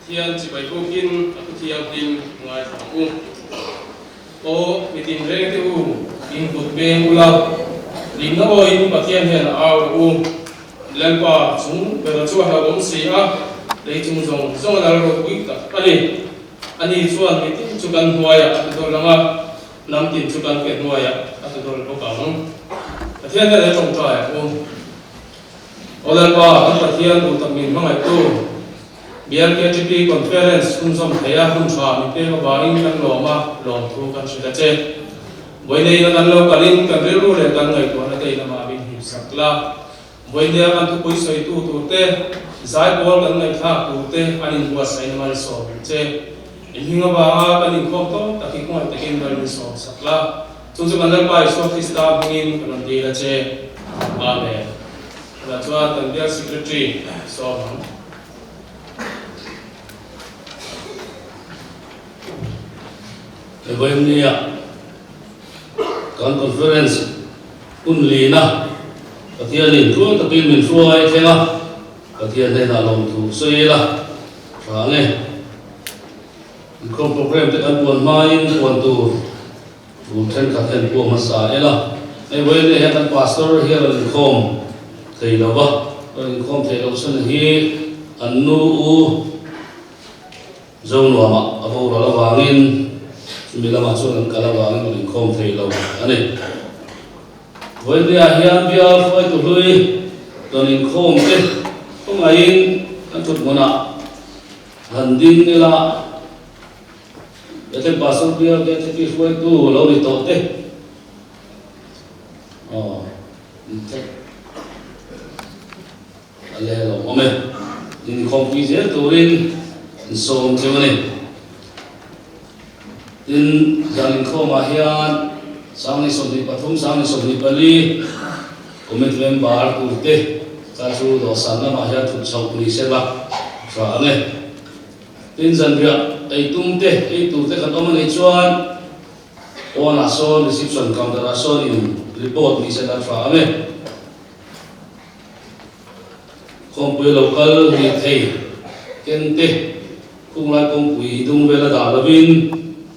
Pathian chibai bukin a thu thianghlim ngaithla ang u. Aw, mitin reng te u, in kut beng ula, hlimna awiin Pathian hian a au rawh u. Lalpa chung bera chu a hlauhawm si a, lei chung zawng zawng a lal ropui tak a ni. Ani chuan mitin chu kan hnuaiah a ti dawl ang a, hnam tin chu kan ke hnuaiah a ti dawl bawk ang. Pathian hian a tawngtai ang u. Aw Lalpa, kan Pathian duh tak min hmangaihtu, BLKTP Conference chhunzawm theia hun tha min pek avangin kan lawm a, lawmthu kan hrilh a che. Vawineina kan lo kalin kan rilru leh kan ngaihtuahna te in amah min himsak la. Vawinia kan thupui sawitu turte, zaipawl kan ngaihthlak turte an inbuatsaihna malsawm ang che. Inhming avanga kan inkhawm tawk tak hi khawngaih takin mal min sawmsak la. Chu chu kan Lalpa Isua Krista hmingin kan rawn dil a che. Amen. Tunah chuan kan bial Secretary sawm ang. Vawinia kan conference hun lina Pathianin tluang takin min hruai thleng a, Pathian hnenah lawmthu sawi ila tha nge. Inkhawm program te kan puan hmain puan tur tur thenkhat hian puang hmasa ila. Hei vawinia hian kan pastor hi a rawn inkhawm thei lo va, rawn inkhawm thei loh chhan hi an nu u Zonuamah a boral avangin chumi lamah chuan an kal avangin rawn inkhawm thei lo a ni. Vawinia hian bial hruaitu hlui rawn inkhawm te khawngaihin kan thut hmunah han ding ila Bethel Pastor bial te thiti hruaitu lo ni tawh te aw in tlat a le lo awm e. Inkhawmpui zel turin in sawm cheu a ni. Tin, zan inkhawmah hian 2023, 2024 committee member turte ka chu dawhsan lamah hian thut chhoh ni sela tha ang e. Tin, zanriah ei tum te, ei tur te kan awm a nih chuan pawnah sawn reception counter ah sawn in report ni sela tha ang e. Khawmpui lo kal ni thei ken te khunglai kawngpui dung vela dah lovin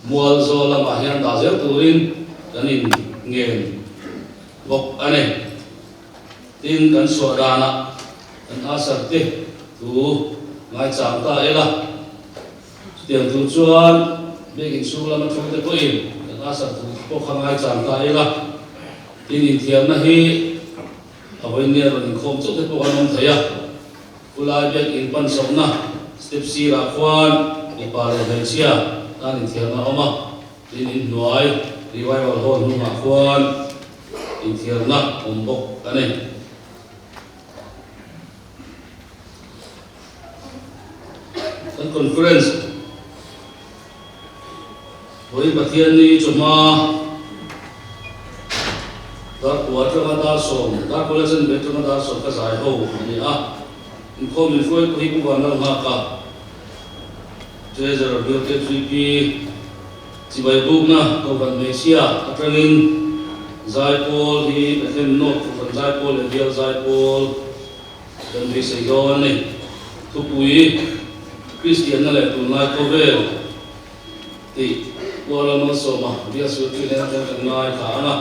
mual zawl lamah hian dah zel turin kan in ngen bawk a ni. Tin, kan chhuah danah kan asar te thu ngaichang ta ila, chutiang tur chuan biakin chhung lama thu te pawhin kan asar thu pawh kha ngaichang ta ila, tin inthiamna hi A vawinia rawn inkhawm chauh te pawh an awm thei a, Khulai biak in pan chhohna step sirah khuan mipa leh hmeichhia tan inthiarna a awm a, tin inhnuai Revival Hall hnungah khuan inthiarna awm bawk a ni. Kan conference Vawiin Pathianni chawhma dar kua atanga dar sawm, dar kua la chen ve atanga dar sawm ka zai ho a ni a. Inkhawm min hruaitu hi Pu Vanlalnghaka, Treasurer Bill KGP, Chibai bukna Kohhran Hmeichhia atangin Zaipawl hi Bethlehem North Kohhran Zaipawl leh Bial Zaipawl kan beisei dawn a ni. Thupui, Kristianna leh tunlai khawvel tih Kuala Malsawma Bial Secretary nen atang kan ngaithla ang a,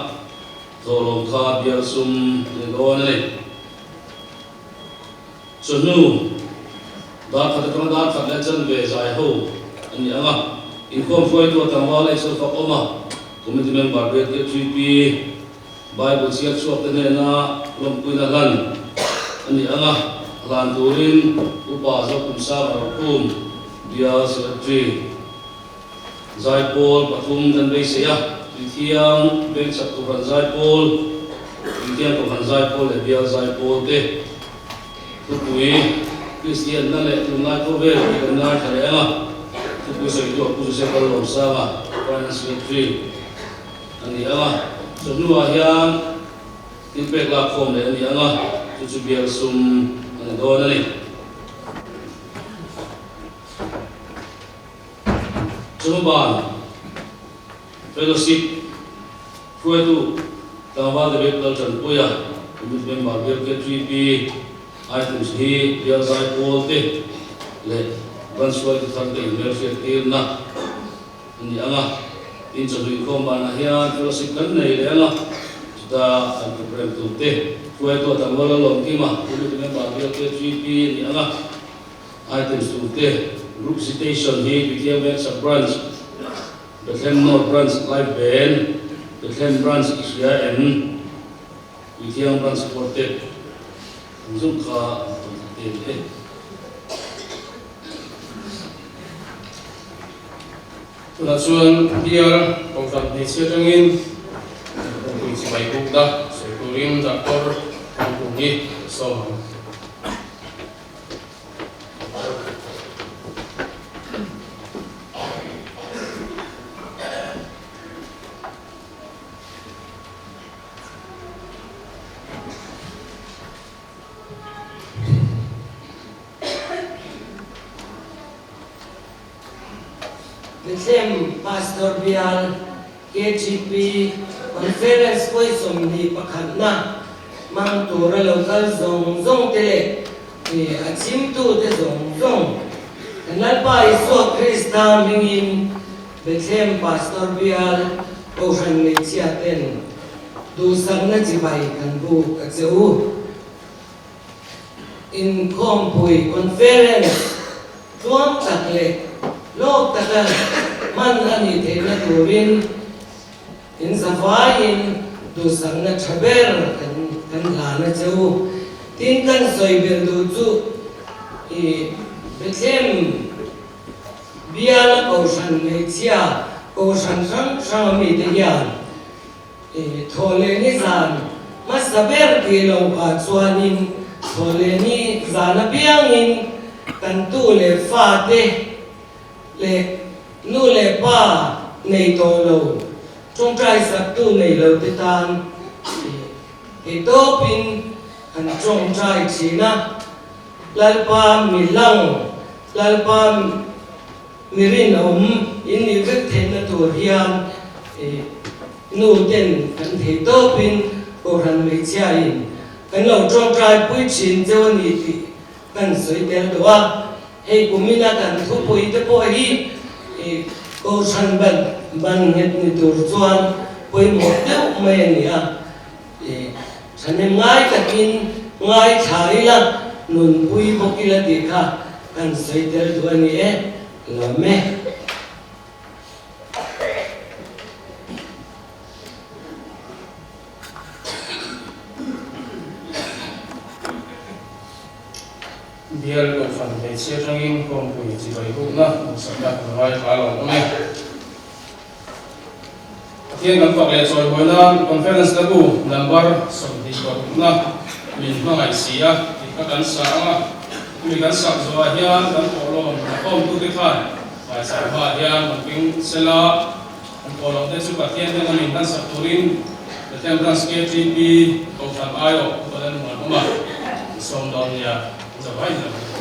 thawhlawm kha bial sum a ni dawn a ni. Chawhnu, dar khat atanga dar khat leh chanve zai ho a ni ang a, inkhawm hruaitu a tlangval ei chu fak awm a, committee member Bial KTP, Bible chhiar chhuak te hnena lawmpuina hlan a ni ang a, hlan turin Upa Zokumsanga Rokhum, Bial Secretary, Zaipawl pathum kan beisei a, Tuithiang Vengchhak Kohhran Zaipawl, Tuithiang Kohhran Zaipawl leh Bial Zaipawl te thupui Kristianna leh Tunlai Khawvel tih kan ngaithla leh ang a, thupui sawitu a Pu Joseph Lalawmsanga, Finance Secretary a ni ang a, chawhnuah hian thilpek lakkhawm leh a ni ang a, chu chu bial sum a ni dawn a ni. Chawhnuban Fellowship hruaitu tlangval David Laltanpuia, Committee Member Bial KTP, Items hi Bial Zaipawl te leh Branch hruaitu thar te inhmelhriat tirna a ni ang a, tin chawhnu inkhawm banah hian fellowship kan nei leh ang a, chuta an programme tur te hruaitu a tam rual a lawm kim a, committee member bial KGP a ni ang a, items tur te group citation hi Tuithiang Veng Sub Branch, Bethlehem North Branch Live Band, Bethlehem Branch i hria em? Tuithiang Branch Quartet ang zawng kha an tawn thla te ni e. Tunah chuan bial Kohhran hmeichhia atangin kawngpui chibai bukna sawi turin Doctor Thangkungi a sawm ang. Bethlehem Pastor Bial KGP Conference pawi 21na hmang tura lo kal zawng zawng te leh a chhimtute zawng zawng kan Lalpa Isua Krista hmingin Bethlehem Pastor Bial Kohhran Hmeichhia ten duhsakna chibai kan buk a che u. Inkhawmpui conference tluang tak leh lawk taka hman a nih theihna turin in zavaiin duhsakna tha ber kan kan hlan a che u. Tin, kan sawi ber duh chu i Bethlehem biala kohhran hmeichhia kohhran hrang hrang a mite hian Thawhlehni zan hmasa ber tih loh ah chuanin thawhlehni zan apiangin kan tu leh fate leh nu leh pa nei tawh lo, tawngtai saktu nei lo te tan theihtawpin an tawngtai thin a, Lalpa milang, Lalpa Mi rinawm in nih vek theihna tur hian nu ten kan thei tawpin Kohhran hmeichhiain kan lo tawngtai pui thin cheu a ni tih kan sawi tel duh a. Hei kumina kan thupui te pawh hi Kohhran ban ban nghet ni tur chuan pawimawh deuh mai a ni a. Thahnem ngai takin ngaithla ila, nunpui bawk ila tih kha kan sawi tel duh a ni e, lawm e. Bial Kohhran hmeichhia atangin kawngpui chibai bukna duhsakna kan ngaithla lo awm e. Pathian kan fak leh chawimawi nan Conference la bu number 26na min hmangaih si a tih kha kan sa ang a, chumi kan sak zawhah hian kan pawhlawm hlauhawmtute khan hmaichhan hmaah hian rawn ping sela, an pawhlawmte chu Pathian hnena min hlan sak turin Bethlehem Branch KTP Kohhran aiawh Upa Lalmuanawma an sawm dawn nia, an zavai in lo hmu thung.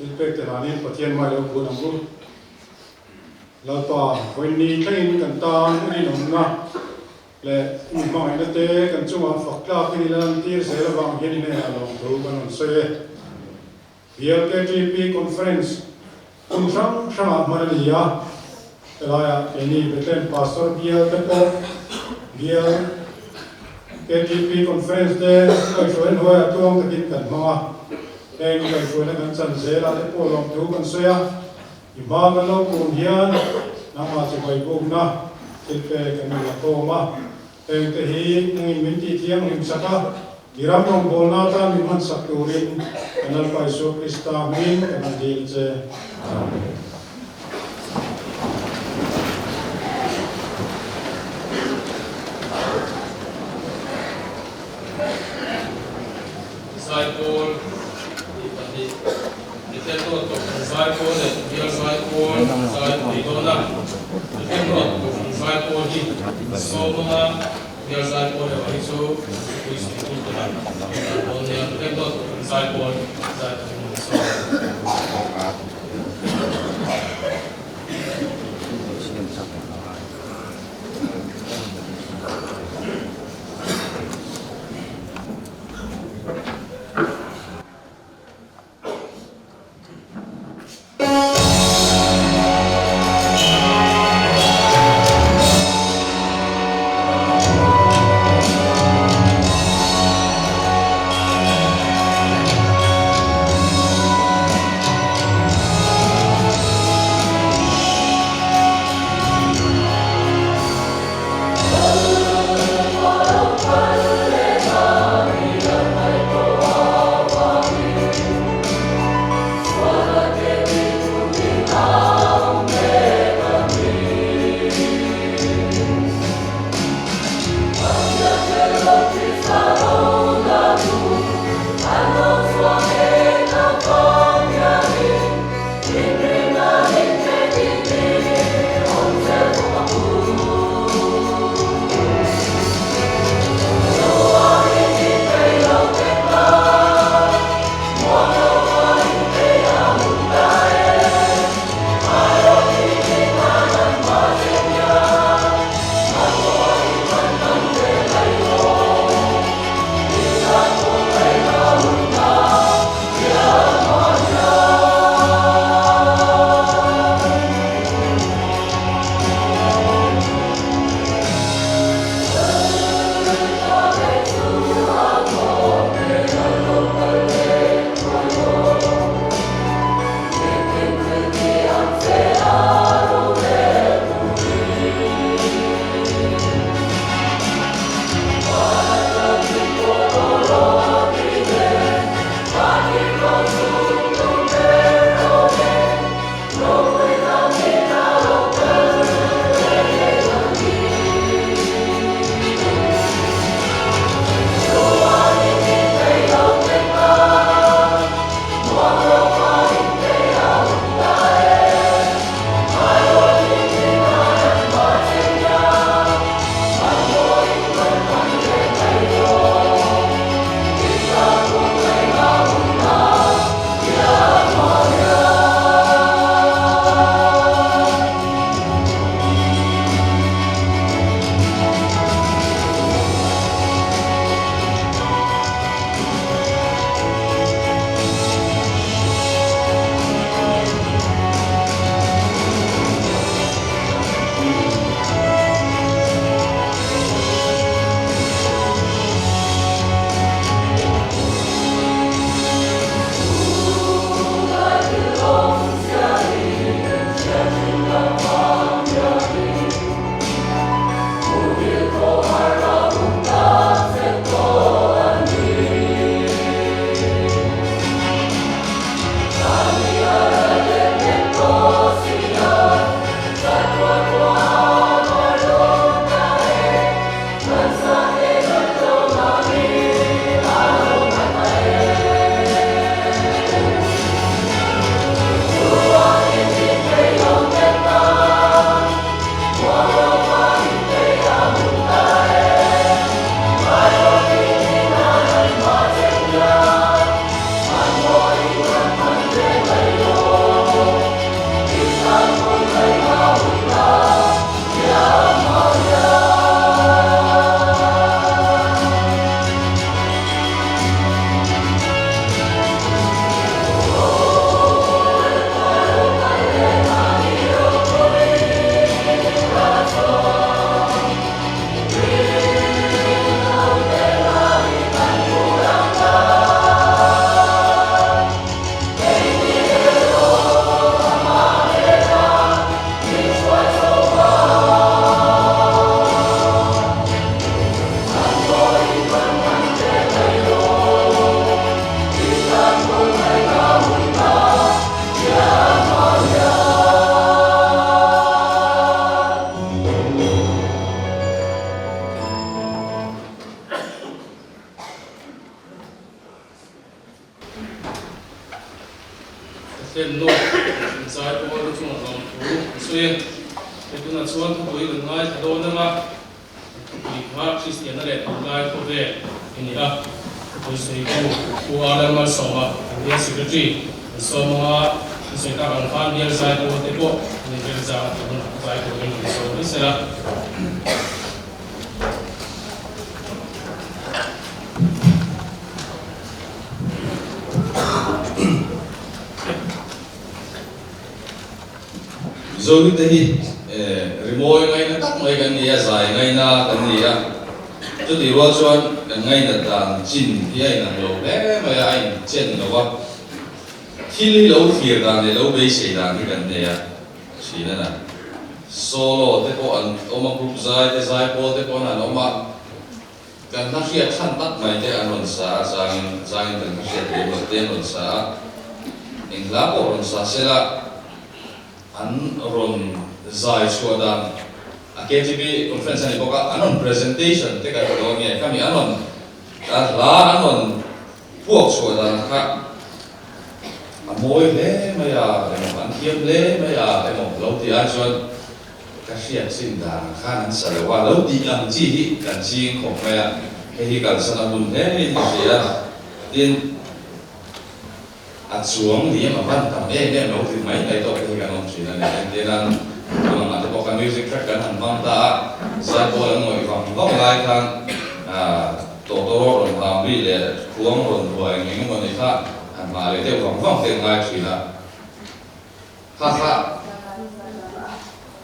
Thilpek te hlanin Pathian hmai lo kun ang u. Lalpa, vawiinni thlengin kan tan i rinawmna leh i mi hmangaihna te kan chungah fak tlakin i la lantir zel avang hian i hnenah lawmthu kan rawn sawi e. BLKTP Conference kum hrang hrangah hman a ni a, helaiah keini Bethlehem Pastor bial te pawh BLKTP Conference te kaihhruaina hnuaiah tluang takin kan hmang a, heng kaihhruaina kan chan zelah te pawh lawmthu kan sawi a, i hma kan lo kun hian nangmah chibai bukna thil pek kan in la khawm a. Hengte hi nangin min tih thianghlim sak a, i ram rawngbawlna atan min hmansak turin kan Lalpa Isua Krista hmingin kan han dil che. Amen. Zaipawl tih pahnih Miten ruat Kohhran Zaipawl leh Bial Zaipawl zai thei dawn a. Miten ruat Kohhran Zaipawl hi sawmanga Bial Zaipawl erawh hi chu thupui sawitu te lah an dah dawn nia. Miten ruat Kohhran Zaipawl zai turin an sawm. thlen nawk in zai pawl te chungah lawmthu an sawi e. Hei tunah chuan thupui kan ngaithla dawn ang a, thupui kha Kristianna leh tunlai khawvel i ni a, thupui sawitu Pu R Lalmalsawma kan bial Secretary an sawm ang a, an sawi tak ang khan bial zai pawl te pawh an inremchang a tih hunah zai turin an sawm mai sela. Mizo te hi rimawi ngaina tak mai kan ni a, zai ngaina kan ni a, chutih rual chuan kan ngainat dan chin hi a inang lo hle mai a, a inchen lo a, thil hi lo thlir dan leh lo beisei dan hi kan nei a, thin a na. Solo te pawh an awm a, group zai te, zaipawl te pawh an awm a. Kan hla hriat chhan tak mai te an rawn sa a, zangin zangin kan hla hriat lem loh te an rawn sa a, eng hla pawh rawn sa sela an rawn zai chhuah dan a KTP conference a ni bawk a, an rawn presentation te kan ti dawn nge khami an rawn a hla an rawn puak chhuah dan kha a mawi hle mai a emaw an thiam hle mai a emaw lo ti ai chuan Ka hriat chin dan khan an sa lo a, lo tih ang chi hi kan ching khawp mai a, hei hi kalsan a hun hle in ka hria a, tin a chuang liam a van tam em em lo ti mai mai tawk te hi kan awm thin a ni. Engtin an tun angah te pawh khan music track kan han hmang ta a, zaipawl an ngawih vang vang lai khan tawtawrawt rawn ham ri leh khuang rawn ruai eng eng emaw ni kha han hmah leh deuh vang vang te an ngai thin a. Kha kha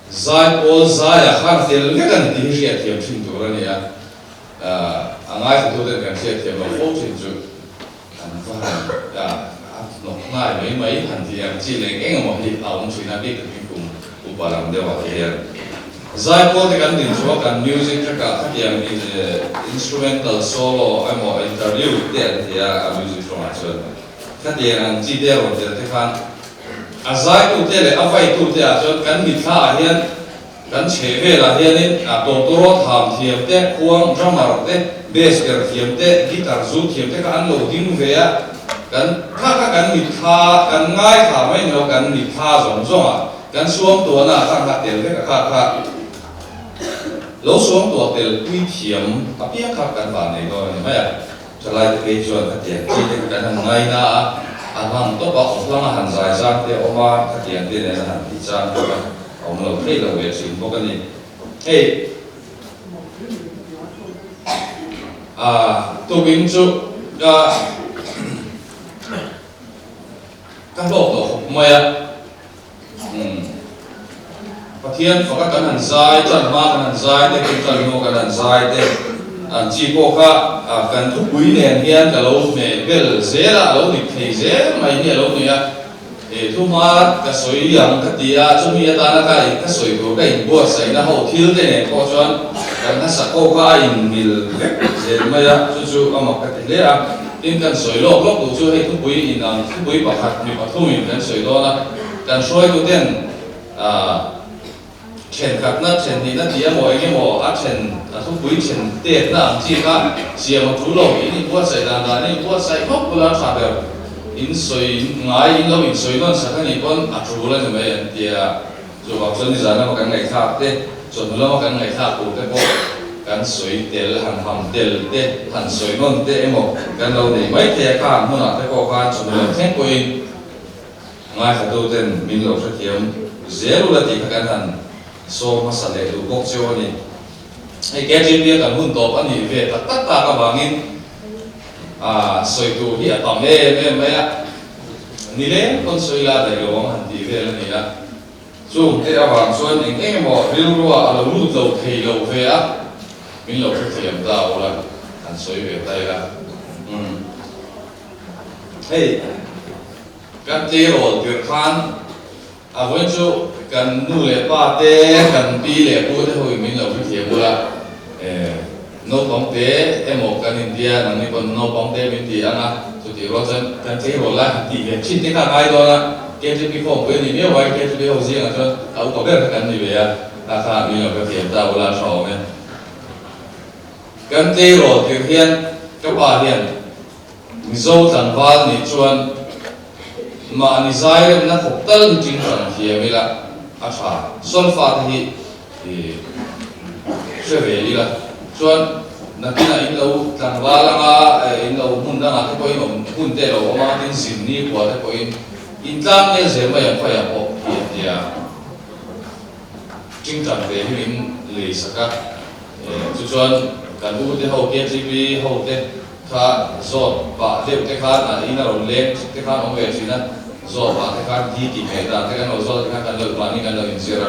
zai pawl zaia khan tel vek a ni tih hi hriatthiam thin tur a ni a, a ngaithlatuten kan hriatthiam loh fo thin chu an va han a hnawk hnai mai mai han tih ang chi leh eng emaw hi a awm thin a, bik takin kum upa lam deuhah te hian zai pawl te kan din chhuah kan music track ah khatiang instrumental solo emaw interlude te an ti a, a music rawngah chuan khatiang ang chi te a rawn tel te khan A zaitute leh a vaitute ah chuan kan mithla ah hian kan chheh velah hianin a tawtawrawt ham thiam te, khuang, drummer te, bass ker thiam te, guitar zu thiam te kha an lo ding ve a, kan kha kha kan mithla kan ngaithla mai ni lo kan mithla zawng zawng ah kan suam tuahna ah khan kha tel vek a kha kha lo suam tuah tel pui thiam apiang kha kan van nei dawn a ni mai a. Thalaite phei chuan khatiang chi te kha kan han ngaina a, a hlang tawp a, awhlang a han zai zang te a awm a, khatiang te nen a han tih chang bawk a, a awm lo thei lo ve thin bawk a ni. Hei a tukin chu ka ka hlawk tawh khawp mai a, umm Pathian faka kan han zai, tan hma kan han zai te, kan tan hnu kan han zai te an chi pawh kha kan thupui nen hian ka lo hmeh bel zel a, a lo dik thei zel mai hi a lo ni a. E thuhma ka sawi ang ka ti a, chumi atana ka ka sawi tur ka inbuatsaihna ho thil te nen pawh chuan kan hnasak ho kha a inmil vek zel mai a, chu chu a mak ka ti hle a. Tin kan sawi lawk lawk duh chu hei thupui inang thupui pakhat mi pathumin kan sawi dawn a, kan hruaituten Thenkhatna, thenhnihna tih emaw eng emaw a then a thupui then tetna ang chi kha siam a tul lo. In inbuatsaih dan dan in inbuatsaih mawp bula tha ber in sawi ngai in lo insawi nawn sak a nih pawn a tul a ni mai an ti a. Chuvang chuan nizan lama kan ngaihthlak te, chawhnu lama kan ngaihthlak tur te pawh kan sawi tel, han ham tel te, han sawi nawn te emaw kan lo nei mai thei a, khang hmunah te pawh khan chawhnu lam thleng pawhin Ngaithlatuten min lo hrethiam zel ula tih kha kan han sawm hmasa leh duh bawk cheu a ni. Hei KGB a kan hun tawp a nih ve tak tak tak avangin sawi tur hi a tam em em mai a, nileng pawn sawi la daih lo ang han tih vel a ni a. Chung te avang chuan eng eng emaw rilrua a lo lut lo thei lo ve a, min lo hrethiam ta ula han sawi ve ta ila. Umm. Hei. Kan tleirawl tirh khan a vawiin chu kan nu leh pa te, kan pi leh pu te hoin min lo hrethiam bul a, naupang te emaw kan intia nangni pawn naupang te min ti ang a, chutih rual chuan kan tleirawl lai han tih ve thin te kha a ngai dawn a, KTP khawmpui a ni miau a, KTP ho zingah chuan a upa ber kha kan ni ve a, kha kha min lo hrethiam ta bul a, tha awm e. Kan tleirawl tirh hian ka pa hian Mizo tlangval nih chuan Mahni zai remna khawp tal hi tingtang thiam ila a tha. Solfa te hi hre ve ila chuan nakinah in lo tlangval anga in lo hmun dangah te pawhin awm hun te lo awm anga tin zin ni kua te pawhin in tlang nel zel mai ang khawiah pawh hi a tia. Tingtang ve hi min lei sak a, chu chuan kan u te ho KGB ho te Kha zawt pah deuh te khan a in a rawn leng te khan awm ve thin a, zawt pah te khan hi tih hmeh dan te kan lo zawt te khan kan lo mahni kan lo inzir a,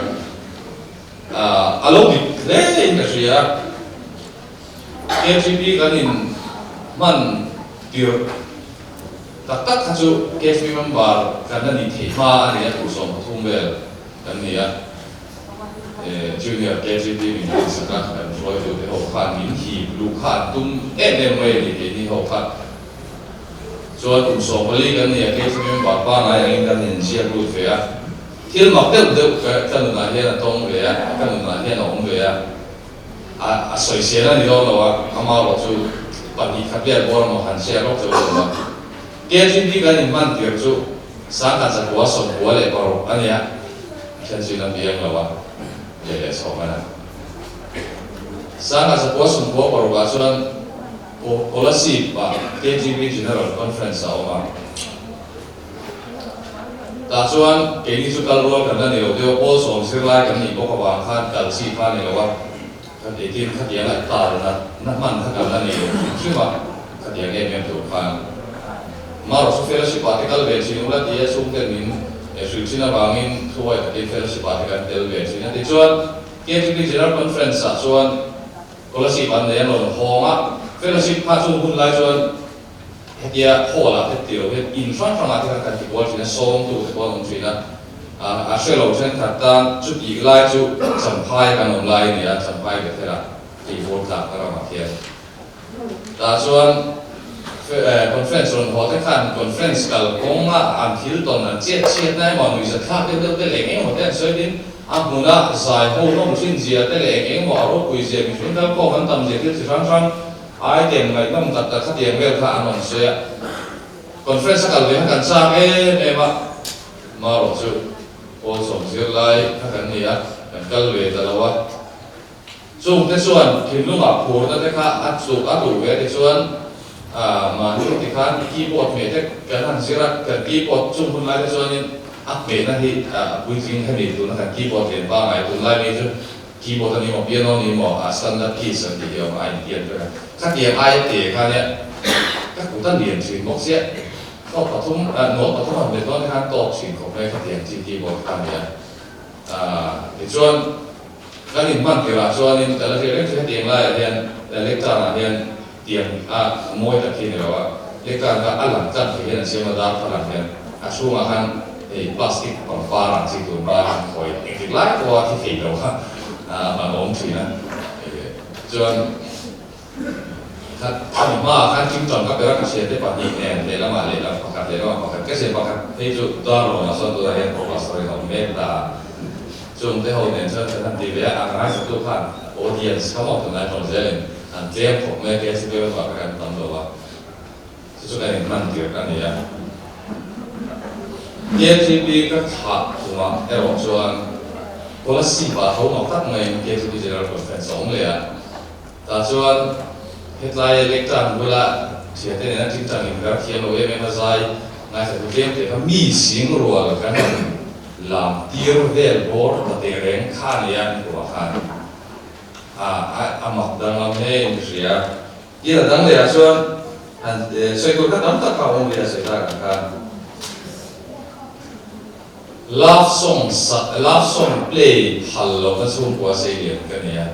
ah a lo dik hle in ka hria. KGB kan in hman tirh tak tak kha chu KGB member kan la nih theih hma a ni a, 13 vel kan ni a. Junior KGB min ngaihsak a, kan hruaitute ho khan min hip luh kha an tum em em mai a ni keini ho kha. Chuan kum 14 kan ni a, KGB member pangngai angin kan inziak lut ve a. Thil mak deuh deuh ka nunah hian a tawng ve a, ka nunah hian a awm ve a. A sawisel a ni dawn lo a, amaherawh chu pahnih khat vel bawr emaw han share lawk chauh lo a. KGB kan inhman tir chu 1996 a nia, a then chu in a piang lo a, leh leh chhawm a na. 1996 ah chuan Kolasib ah KGB General Conference a awm a, tah chuan keini chu kal rual kan la ni lo deuh a, pawl sawm zirlai kan nih bawk avang khan kal chi kha a ni lo a, kan eitin khatiang a kal na na hman kha kan la nei lo hrim hrim a, khatiang em em tur khan. Marawh chu fellowship ah te kal ve thin ula tia chhungten min hrilh thin avangin thuai takin fellowship ah te kan tel ve thin a. Tichuan KGP General Conference ah chuan Kolasib an nei an rawn hawng a, fellowship kha chung hun lai chuan hetia hall ah te ti lo hian in hrang hrang ah te khan kan ti kual thin a, sawmtu te pawh an awm thin a. A hre lo thenkhat tan chutih lai chu Champhai kan awm lai a ni a, Champhai Bethel ah tih vur tlak na ramah hian. Tah chuan conference rawn haw te khan conference kal kawnga an thil tawn an chiat chhiatna emaw nuihzat thlak deuh deuh te leh eng engemaw te an sawi tin a hmuna zai ho hlawm thin zia te leh eng engemaw a ropui zia mihring kal khawm an tam zia thil chi hrang hrang item ngaihnawm tak tak khatiang vel kha an rawn sawi a. Conference a kal ve kha kan chak em em a, marawh chu pawl sawm zirlai kha kan ni a, kan kal ve ta lo a. Chungte chuan thinlungah phurna te kha a chuk a duh ve tichuan mahni ti khan keyboard hmeh te kan han zir a, kan keyboard chung hun lai te chuanin a hmehna hi a puitling hemi tuna kan keyboard lian pangngai tunlai mi chu keyboard a ni maw piano a ni maw a standard keys an tih hi a awm a, a intian vek a, khatiang aia te kha nia ka kut a lian thin bawk chiah note pathum note pathum han hmet dawn te khan tawk thin khawp mai khatiang chi keyboard kha a ni a, tichuan. Kan inhman tirah chuanin ka la hriat reng chu hetiang laiah hian lectern ah hian tiang a mawi tak hi a ni lo a, lectern kha a lang tlang thei hian an siam a, dar kha lang hian a chhungah khan hei plastic pangpar ang chi tur hma an khawi engtik lai pawha thi thei lo kha a awm thin a, chuan Khami hmaah khan tingtang ka ber a, ka thiante pahnih nen lehlamah lehlam pakhat lehlamah pakhat ka thian pakhat phei chu Darlawnah chuan tunah hian professor in a awm mek ta a, chungte ho nen chuan kan han ti ve a, a ngaithla tu khan audience kha maw tunlai tawng zelin an tlem khawp mai a, KCP member kha kan tam lo a, chu chu kan inhman tir a ni a. KTP ka thlah kumah erawh chuan Kolasib-ah tho mak tak maiin KTP General Conference a awm leh a. Tah chuan hetlai lectern bula thiante nena tingtang inver thiam lo em em a zai ngaithla tu tlem teh kha mi sing rual kan rawn lam tir vel bawr ta teh reng kha a nia ni kuah khan a a mak danglam hle in ka hria. Tin a dang leh ah chuan han sawi tur kha tam tak kha a awm ve a sawi tak ang khan. Love song sa love song play phal lohna chhungkua sei lian ka ni a,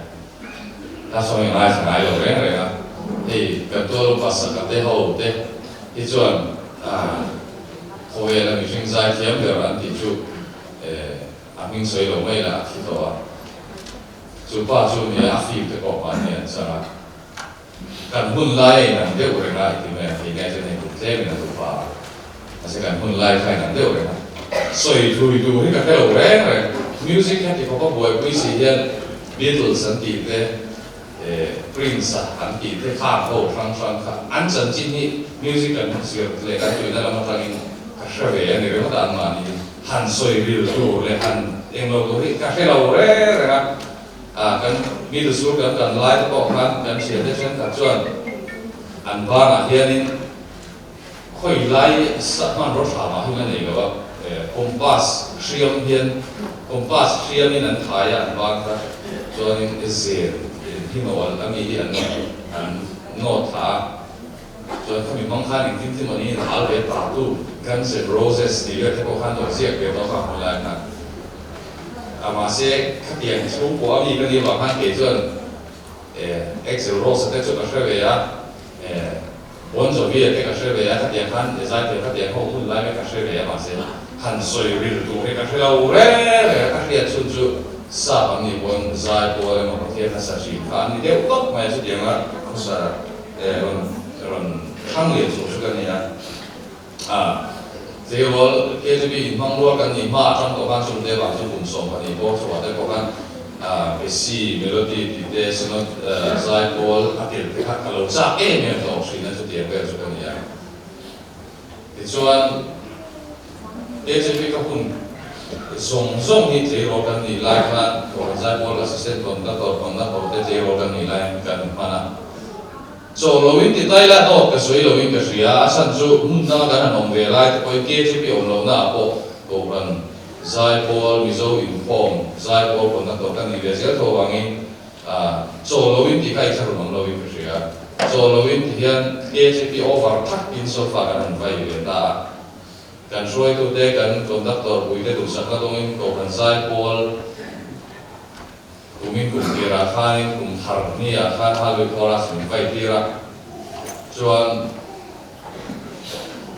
love song hi ngaithla ngai lo reng reng a, hei kan tual upa saka te ho te hi chuan ah khawvela mihring zai thiam ber an tih chu eh a hming sawi lo mai lah a thi tawh a, chu pa chu nia a film te pawh mahni an chang a, Kan hun lai a inang deuh reng a, i ti mai ang, kei ngai chuan hei kum tlem in a duh pah a, mahse kan hun lai kha inang deuh reng a, sawi thui tur hi ka hre lo reng reng, music hian ti khawp a buaipui si hian Beatles an tih te, Prince a an tih te khang ho hrang hrang kha an chanchin hi music kan zir leh kan tuina lam atangin. Ka hre ve a ni ringawt a, anmahni han sawi ril tur leh han englo tur hi ka hre lo reng reng a. Ah, kan middle school kan kan lai te pawh khan kan thiante thenkhat chuan an banah hianin khawi lai hmanraw tha mah hi la nei lo a, compass hriam hian compass hriamin an thai a an ban kha chuanin zel hinawl ami hi an an nawt thla a. Chuan khami hmang khan engtin tin mawni in hal ve ta tu Guns N Roses tih vel te pawh khan lo ziak ve tawh kha hmu lai khan a mahse khatiang chhungkua ami ka nih avang khan kei chuan Axl Rose te chu ka hre ve a Bon Jovi a te ka hre ve a khatiang khan zaithiam khatiang ho hun lai mek ka hre ve a mahse han sawi ril tur hi ka hre lo reng reng a ka hriat chhun chu sap an nih pawn zai pawl emaw Pathian hmasa thin kha an ni deuh tawp mai a chutianga khawsa rawn rawn thlang lian chhuak chu ka ni a, a tleirawl KGB inhmang rual kan nih hma atang tawh khan chung te vang chu kum 12 bawr chhuah te pawh khan Bessie Melody tih te Synod zaipawl a tel te kha ka lo chak em em tawh thin a chutiang vel chu ka ni a. Tichuan KGB ka hun zawng zawng hi tleirawl kan nih lai khan Kohhran Zaipawl Assistant Conductor Conductor te tleirawl kan nih laiin kan hman a. Chaw loin ti tai la dawt ka sawi loin ka hria a, a chhan chu hmun danga kan han awm ve lai te pawhin KGB awm lohna ah pawh Kohhran Zaipawl Mizo Inkhawm Zaipawl Conductor kan nih ve zel tho avangin Chaw loin tih kha i thlarun awm loin ka hria. Chaw loin ti hian KGP over thak in sofa kan han vai ve ta a. Kan hruaitute, kan conductor puite duhsakna dawngin Kohhran zai pawl kumin kum tirah khanin kum thar niah khan Hallway Chorus min vai tir a. Chuan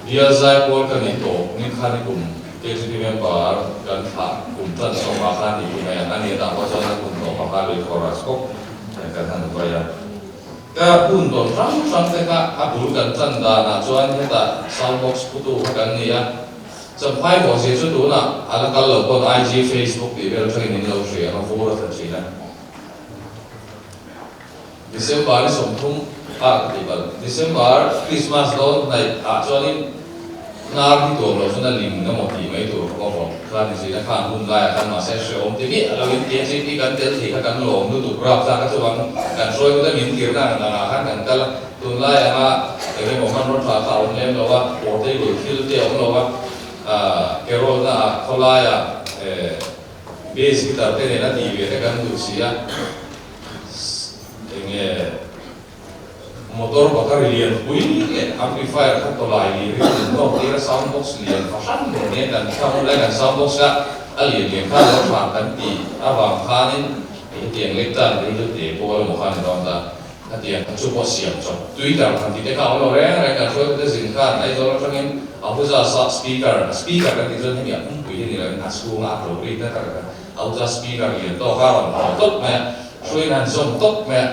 Bial zai pawl ka ni tawh ni kha ni kum KGP member kan thlah kum tan sawm ah khan ni ti mai ang a ni a tah pawh chuan a kum tawp ah khan lui chorus bawk kan han vai a. Ka hun tawn hrang hrang te kha a bul kan tan dan ah chuan hetah sound box putu kha kan ni a, Champhai vawh zia chu tunah a la kal lo pawn IG, Facebook tih vel atangin in lo hria ang a vur a tla thin a. December ni 30 ah ka tih palh. December Christmas dawn hnaih ah chuanin hnar hi tuam loh chuan a lim emaw tih mai tur ka vawrh kha ni zin a khan hun laiah khan mahse hrehawm ti miah loin KGP kan tel thei kha kan lawm lutuk rap tlak a chuvang kan hruaitute min tirna ang ang ah khan kan kal a tunlai anga eng emaw hmanraw tha kha a awm lem lo a portable thil te a awm lo a carol na ah khawlaiah bass guitar te nen a tih ve te kan duh si a. Enge motor battery lian pui leh amplifier kha tawlai lir in an tawk tir a, sound box lian fahran nen hian kan thlang lai kan sound box kha a lian lian kha lo thlang kan tih avang khanin hetiang lek tan te hi chu te pawl emaw kha a ni dawn ta, hetiang kha chu pawh siam chawp twitter han tih te kha a awm lo reng reng kan hruaitute zin khan Aizawl atangin Ahuja speaker speaker kan tih chuan hemi a pumpuii hi ni loin a chhunga a to rik na tak kha Auta speaker lian tawk a rawn haw tawp mai a, hruaiin han zawm tawp mai a,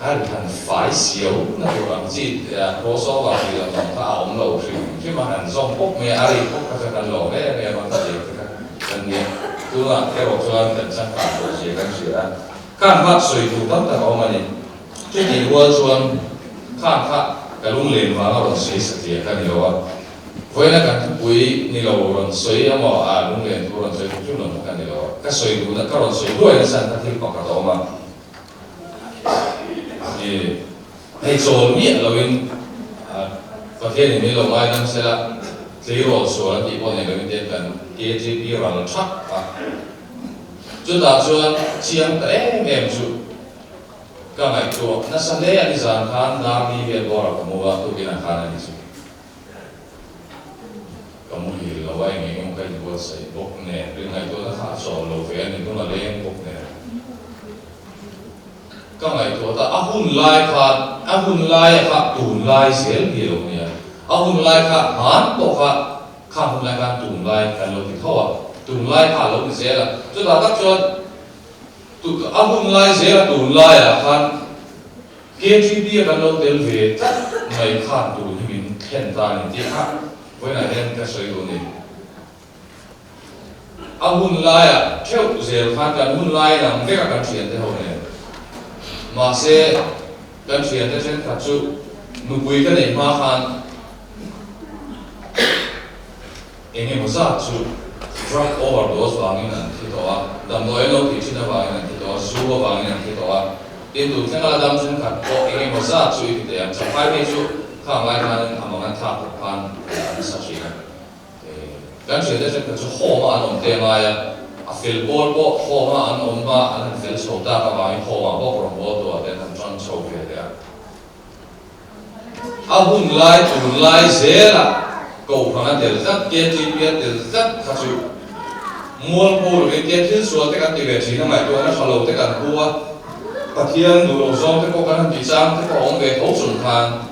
a ri han fai siau na tur ang chi cross over tih loh zawng kha a awm lo hrim hrim a, han zawm pawp mai a, a ri pawp kha chuan kan lawm em em a, ka tir te kha kan nia. Tunah erawh chuan kan changkang tawh zia kan hria a, khan kha sawi tur tam tak a awm a ni. Chutih rual chuan khan kha ka lunglen vanga rawn sawi satliah ka ni lo a, Vawiina kan thupui ni lo rawn sawi emaw a lunglen thu rawn sawi hrim hrim lo kha ka ni lo a, ka sawi duhna ka rawn sawi hluai nasa an kha thil pakhat a awm a, i hei chawl miah loin Pathianin min lo ngaidam sela tleirawl sual an tih pawh nei loin tiang kan KGP ral thak a, chutah chuan chiang ta em em chu ka ngaihtuah nasa hle a nizan khan dar ni vel bawrah ka mu a, tukin ah khan a ni chu. Ka muhil lo a, eng eng emaw ka inbuatsaih bawk nen, rin ngaihtuahna kha a chawl lo ve a ni, hnung a leng bawk nen. Ka ngaihtuah ta, a hun lai khan, a hun laia kha tun lai zel hi a lo nia, a hun lai kha hman pawh kha, kha hun lai khan tun lai kan lo ti tho a, tun lai kha a lo ni zel a, chutah tak chuan a hun lai zel a tun laiah khan, KGB a kan lo tel ve tlat mai khan tun hi min thlen ta a ni tih kha vawiinah hian ka sawi duh a ni. A hun laiah theuh zel khan kan hun lai lang vek a kan thiante ho nen. Mahse kan thiante thenkhat chu nupui ka neih hma khan. Eng emaw zat chu drug overdose vangin an thi tawh a, damdawi an lo tih thin avangin an thi tawh a, zu avangin an thi tawh a. Tin, tun thlenga la dam thenkhat pawh eng emaw zat chu i ti teh ang. Champhai phei chu khang lai khanin a mang an thlak khawp khan a nasa thin a. Kan thiante thenkhat chu home-a an awm te ngai a, a fel pawl pawh home-a an awm a, an han fel chho tak avangin home-ah bawk rawngbâwl tuah te an han ṭan chho ve leh a. A hun lai tun lai zelah Kohhran a tel tlat, KTP a tel tlat kha chu mualpho lovin tia thil sual te kan ti ve thin a, ngaihtuahna tha lo te kan pu a, Pathian duh lo zawng te pawh kan han ti chang te pawh a awm ve tho chung khan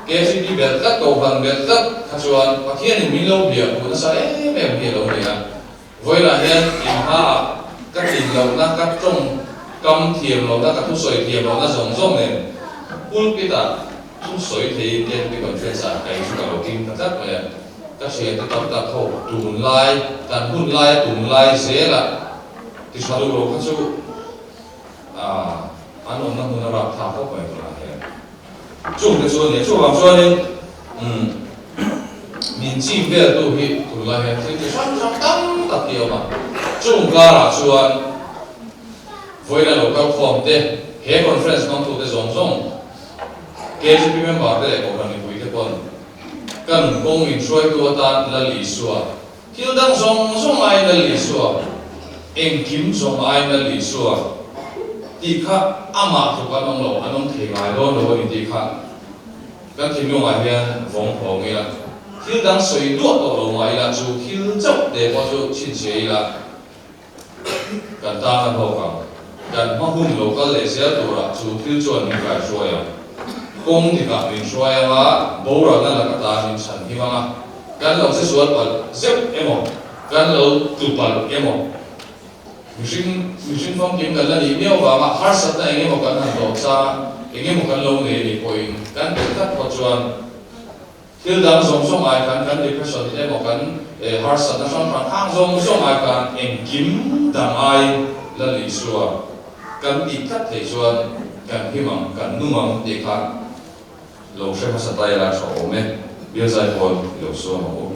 KTP belh tlat, Kohhran belh tlat kha chuan Pathianin min lo bia bu nasa em em hi a lo ni a. Vawilah hian inhmaah ka tlin lohna, ka tawngkam thiam lohna, ka thusawi thiam lohna zawng zawng nen pulpit-ah thusawi theiin KTP Conference-ah ka inhru ka lo ding ta tlat mai a. Ka thiante tam tak ho tunlai, kan hun laia tunlai zelah ti tha duh lo kha chu an awmna hmun a rapthlak khawp mai tunah hian. Chungte chu a ni a, chuvang chuanin umm min chim veltu hi tunlai hian thil chi hrang hrang tam tak hi a awm a, chung karah chuan vawiina lo kal khawm te, he conference hmangtute zawng zawng, KGP member te leh Kohhran mipui te pawn ka nun kawng min hruaitu atan Lal Isua, thil dang zawng zawng aiin Lal Isua, engkim zawng aiin Lal Isua tih kha amah tluk an awm lo, an awm thei ngai dawn lo a ni tih kha kan thinlungah hian vawng hlawm ila, thil dang sawi duah tawh lo mah ila chu thil chauh te pawh chu chhinchhiah ila kan tan a hlawk ang. Kan hma hun lo kal leh zel turah chu thil chuan min kaihruai ang. Kawng dikah min hruai ang a, boralna laka tan min chhan him ang a, kan lo che sual palh zeuh emaw, kan lo tlu palh emaw, mihring mihring famkim kan la nih miau vanga harsatna eng emaw kan han tawh chang a, eng emaw kan lo nei anih pawhin kan belh tlat phawt chuan Thil dang zawng zawng ai khan kan depression emaw kan harsatna hrang hrang hang zawng zawng ai khan engkim dang aiin Lal Isua kan tih tlat theih chuan kan him ang, kan nung ang tih kha lo hre hmasa ta ila tha awm e. Bial zaipawl i lo suam ang u.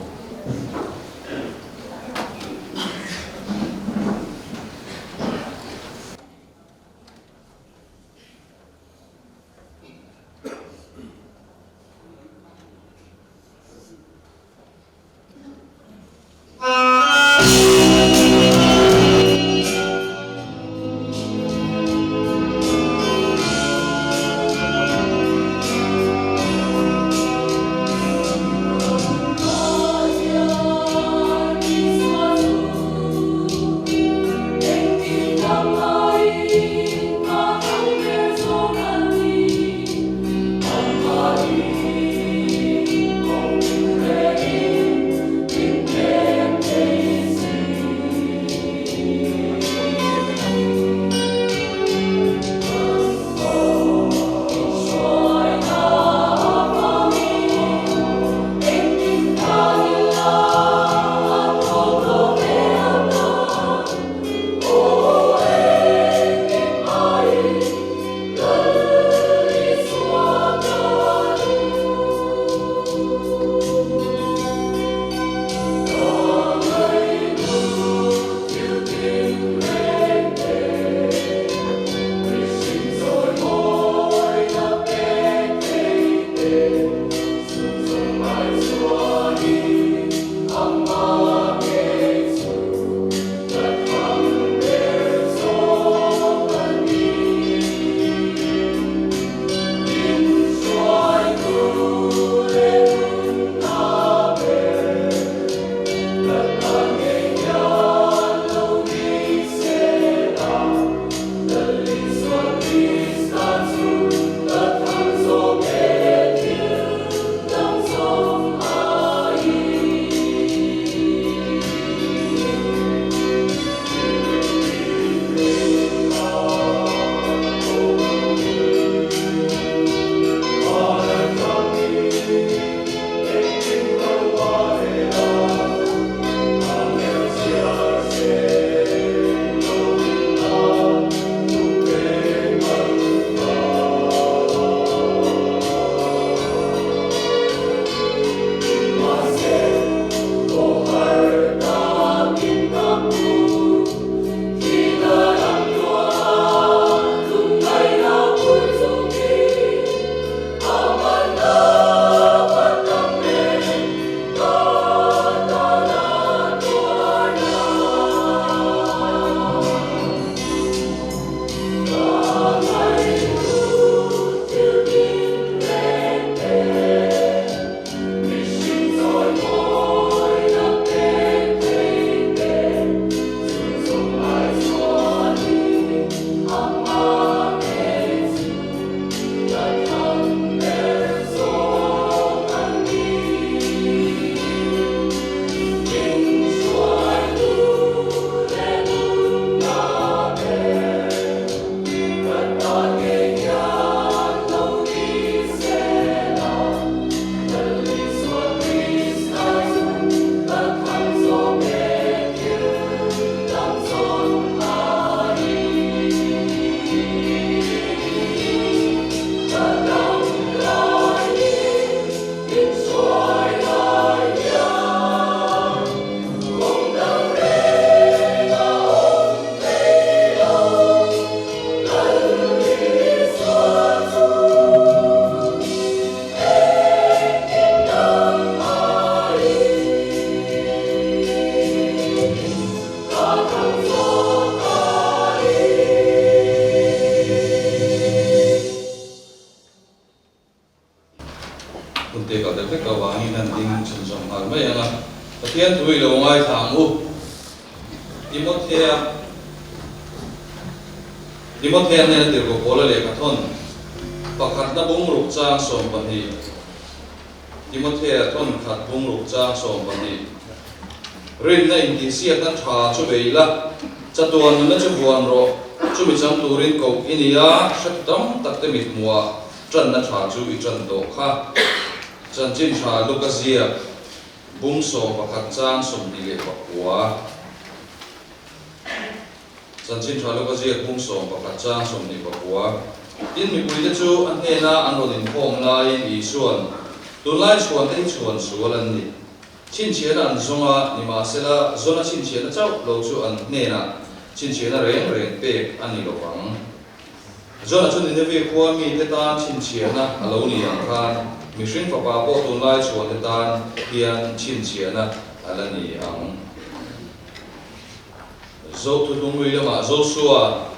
Pathian thu i lo ngaithla ang u. Timothea Timothea hnena tirhkoh Paula lehkha thawn pakhatna bungruk chang 12 Timothea thawn khat bungruk chang 12 Rinna intihsiakna tha chu bei la, chatuan nunna chu vuan rawh, chumi chang turin koh i ni a, hretu tam takte mithmuhah tanna tha chu i tan tawh kha. Chanchin tha Luka ziak bung 11 chang 29. Chanchin tha Luka ziak bung 11 chang 29. Tin, mipuite chu a hnena an rawn inkhawm laiin Isua'n, Tunlai chhuante hi chhuan sual an ni. Chhinchhiahna an zawng a, nimahsela Jona chhinchhiahna chauh lo chu an hnenah chhinchhiahna reng reng pek a ni lo vang. Jona chu Nineveh khua mite tan chhinchhiahna a lo ni ang khan mihring fapa pawh tunlai chhuante tan hian chhinchhiahna a la ni ang. Zo thutlung lui lamah Josua,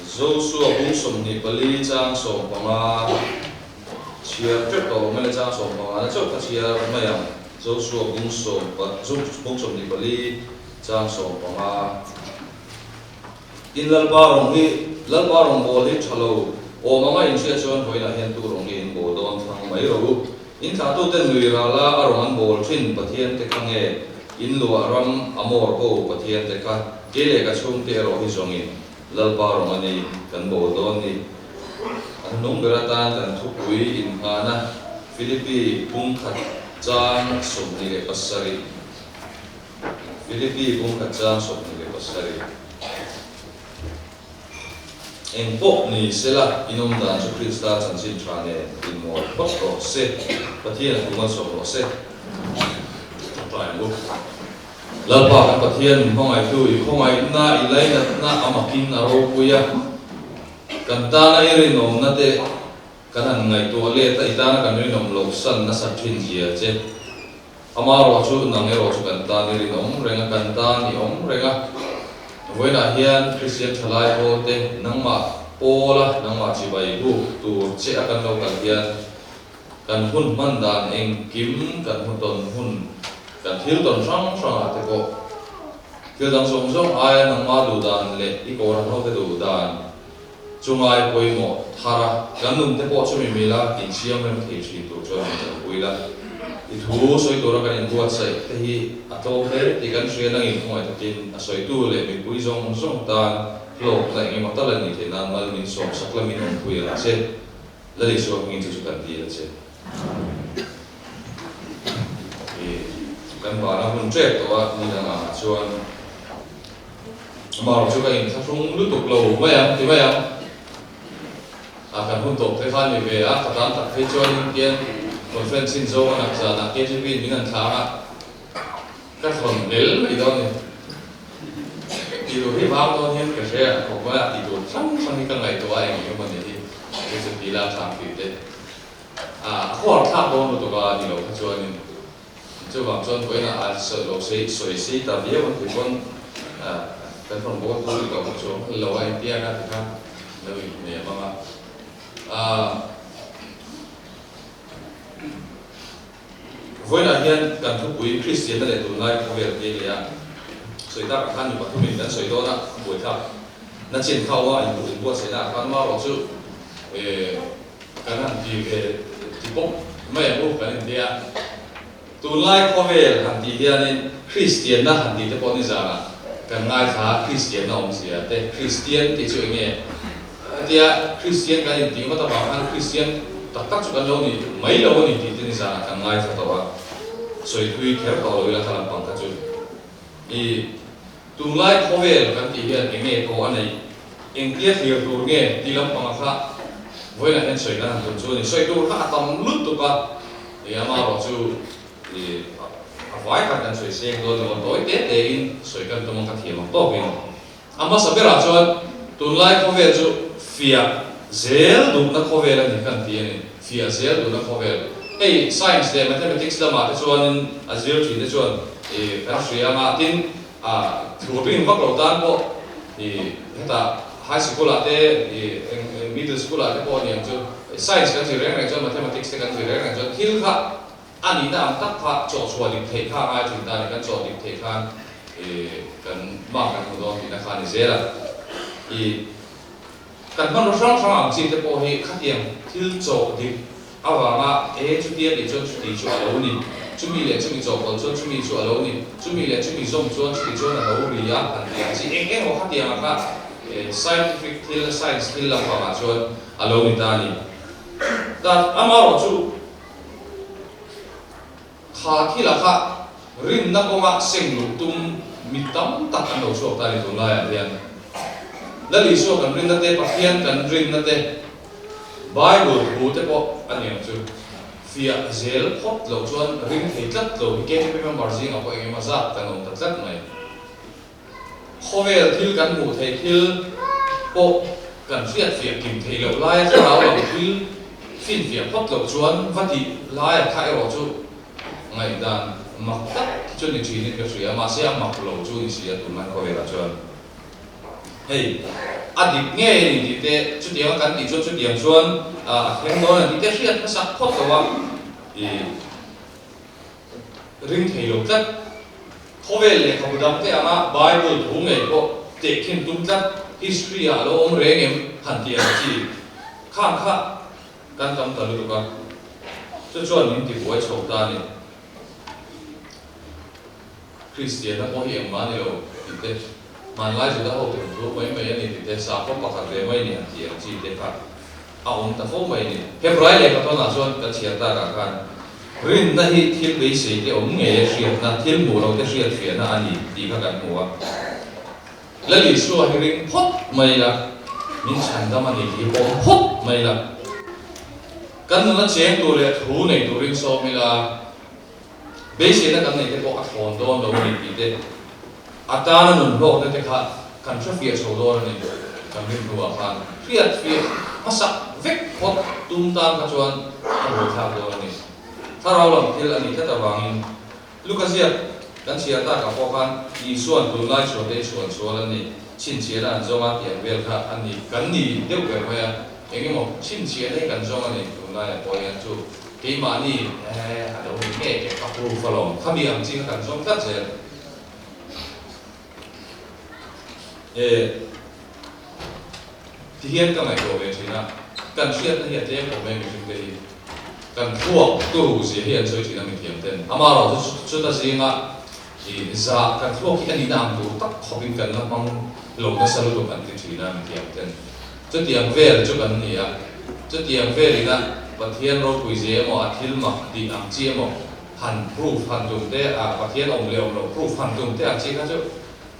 Josua bung 24 chang 15 chhiar teuh tawh awm e le, chang 15 na chauh kha chhiar mai ang, Josua bung sawm bung 24 chang 15. Tin, Lalpa rawng hi, Lalpa rawngbawl hi tha lo awm anga inhriat chuan vawiinah hian tu rawng nge in bawl dawn thlang mai rawh u. In thlahtuten lui rala a rawng an bawl thin Pathian te kha nge in luah ram Amor ho Pathian te kha kei leh ka chhungte erawh hi zawngin Lalpa rawng a ni kan bawl dawn ni. A hnung ber atan kan thupui innghahna Philippi bung khat chang 27. Philippi bung khat chang 27. Eng pawh ni sela, in awm dan chu Krista chanchin tha nen inmawi phawt rawh se, Pathian a tum a chawm rawh se. Ṭawngṭai ang u. Lalpa kan Pathian min hmangaihtu i khawngaihna, i lainatna a makin a ropui a, kan tana i rinawmna te kan han ngaihtuah let a, i tana kan rinawm loh san nasat ṭhin zia che. Ama erawh chu nang erawh chu kan tan i rinawm reng a, kan tan i awm reng a. Vawiinah hian Kristian thalai pawl te nangmah pawla nangmah chibai buk tur che a kan lo kal hian kan hun hman dan engkim kan hmu tawn hun kan thil tawn hrang hrangah te pawh thil dang zawng zawng aia nangmah duh dan leh i kawr ang ho te duh dan chungai pawimawh thar a, kan nun te pawh chumi mila insiam rem thei thin tur chuan min tanpui la. I thu sawi tura kan inbuatsaih te hi a tlawm hle tih kan hria nangin khawngaih takin a sawitu leh mipui zawng zawng tan hlawkna eng emaw tal a nih theih nan mal min sawmsak la min awmpui ang che. Lal Isua hmingin chu chu kan dil a che. I kan vana hun ṭep tawh a ni dang angah chuan. Amah chu ka inthlahrung lutuk lo mai ang ti mai ang. A kan hun tawp te kha a ni ve a, ka tan tak phei chuan in tian conference in zo a nak zanah KGB in min han thlang a, ka thawn hlel mai dawn ni. Tih tur hi vang dawn hian ka hre a, khawp mai a, tih tur hrang hrang hi ka ngaihtuah a eng eng emaw ni hi kei chu ti la thlang tih te a khuar thlak dawn lutuk a ni lo kha chuanin. Chuvang chuan vawiinah a sawi lo sei sawi sei ta viau an tih pawn kan rawn bawl tur i lo kha chuang lo a intiang a ti kha lo inhnem ang a. Vawiinah hian kan thupui Kristianna leh tunlai khawvel tih a ni a, sawi tak ah khan mi pathumin kan sawi dawn a, buaithlak na chin kha awm a, inbuatsaihna ah khan amaherawh chu Kan han ti ve ti bawk mai ang u kan inti a. Tunlai khawvel han tih hianin Kristianna han tih te pawh nizanah kan ngaithla a, Kristianna awmzia te, Kristian tih chu eng nge? Hetia Kristian kan intih ngawt avang khan Kristian tak tak chu kan lo ni mai lo a ni tih te nizanah kan ngaithla tawh a, sawi thui kher tawh lo ila kha lampang kha chu. I tunlai khawvel kan tih hian eng nge pawh a neih? Engtia thlir tur nge ti lampanga kha vawiinah hian sawi kan han tum chu a ni. Sawi tur kha a tam lutuk a, ih amaherawh chu ih a vai khan kan sawi seng dawn lo a, tawi te tein sawi kan tum ang ka thiam ang tawkin. A hmasa berah chuan tunlai khawvel chu fiah zel duhna khawvel a ni kan ti a ni, fiah zel duhna khawvel. Hei science leh mathematics lamah te chuanin a zir thin te chuan ih kan hria anga tin A thu ring vak lo tan pawh i hetah high sikul ah te i eng eng middle school ah te pawh a ni ang chu science kan zir reng reng chuan mathematics te kan zir reng reng chuan thil kha A nihna ang tak kha chawh chhuah dik theih kha a ngai thin ta a ni. Kan chawh dik theih khan kan mark kan hmu dawn tihna kha a ni zel a. Ih kan hmanraw hrang hrang ang chi te pawh hi khatiang thil chawh dik avanga e chutia tih chuan chuti chu a lo ni, chumi leh chumi chawhpawlh chuan chumi chu a lo ni, chumi leh chumi zawm chuan chuti chuan a lo ri a han tih ang chi eng eng emaw khatiang ang kha scientific thil, science thil lampangah chuan a lo ni ta a ni. Dan amaherawhchu kha thila kha rinna kawnga seng luh tum mi tam tak an lo chhuak ta a ni tunlaiah hian. Lal Isua kan rinna te, Pathian kan rinna te, Bible thu te pawh a ni ang chu. Fiah zel phawt loh chuan ring thei tlat lo hi KTP member zingah pawh eng emaw zat kan awm ta tlat mai. Khawvel thil kan hmuh theih thil pawh kan hriat fiah kim theih loh laia thlarau lam thil finfiah phawt loh chuan va tih laia kha erawh chu ngaihdan mak tak chu ni thinin ka hria, mahse a mak lo chu ni si a tunlai khawvelah chuan. Hei a dik ngei a ni tih te chutianga kan tih chuan chutiang chuan a thleng dawn a ni tih te hriat hmasak phawt lo a i. Ring thei lo tlat. Khawvel lehkhabu dang te anga Bible thu ngei pawh tehkhin tum tlat, history ah a lo awm reng em han tih ang chi khang kha kan tam ta lutuk a, chu chuan min tibuai chho ta a ni. Kristianna pawh hi engmah a ni lo tih te, hmanlai Juda ho thawnthu thu mai mai a ni tih te, sakhaw pakhat ve mai ni han tih ang chi te kha a awm ta fo mai a ni. Hebrai lehkha tawnah chuan kan chhiar takah khan rinna hi thil beisei te awm ngei a hriatna, thil hmuh lo te hriat fiahna a ni tih kha kan hmu a. Lal Isua hi ring phawt mai la, min chhandam a ni tih hi pawm phawt mai la, kan nuna cheng tur leh thu nei turin sawm ila, Beiseina kan neih te pawh a thlawn dawn lo a ni tih te, a tana nun hlawkna te kha kan hre fiah chho dawn a ni. Kan rin hnuah khan hriat fiah hmasak vek phawt tum tan kha chuan a buaithlak dawn a ni. Thlarau lam thil a nih tlat avangin Luka ziak kan chhiar takah pawh khan Isua'n tunlai chhuate i chhuan sual a ni, chhinchhiahna an zawng a tih ang vel kha a ni kan ni deuh ber mai a, eng emaw chhinchhiahna hi kan zawng a ni tunlaiah pawh hian chu. Keimahni eh a lo ni ngei ke ka proof alawm khami ang chi kha kan zawng tlat zel eh ti hian ka ngaihtuah ve thin a, kan hriatna hi a tlem khawp mai mihring te hi kan thluak turu zia hi an sawi thin a mithiam ten amaherawh chu chuta zinga i zah kan thluak hi a nihna ang tur tak khawpin kan la hmang lo nasa lutuk an ti thin a mithiam ten. Chutiang vel chu kan ni a, chutiang velina Pathian ropui zia emaw a thil mak tih ang chi emaw han proof han tum te a, Pathian awm leh awm loh proof han tum te ang chi kha chu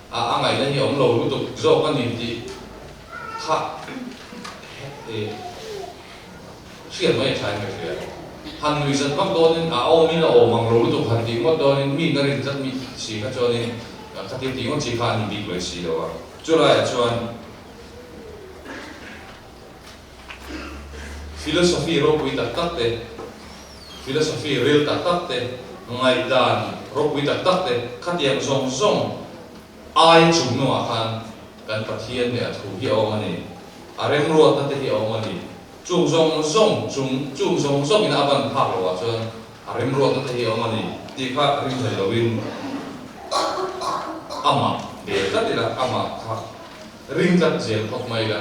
a a ngaihna hi awm lo lutuk zawk a ni tih kha hriat mai a tha in ka hria. Han nuihzat vak dawnin a awmin a awm ang lo lutuk han tih ngawt dawnin mi na rin tlat mi si kha chuanin khatin tih ngawt chi kha a ni bik lawih si lo a, chulaiah chuan. Philosophy ropui tak tak te, philosophy ril tak tak te, ngaihdan ropui tak tak te khatiang zawng zawng ai chung hnungah khan kan Pathian leh a thu hi a awm a ni, a remruatna te hi a awm a ni. Chung zawng zawng chung chung zawng zawngin a ban phak loh ah chuan a remruatna te hi a awm a ni tih kha ring thei loin amah ve tlat ila amah kha Ring tlat zel phawt mai ila,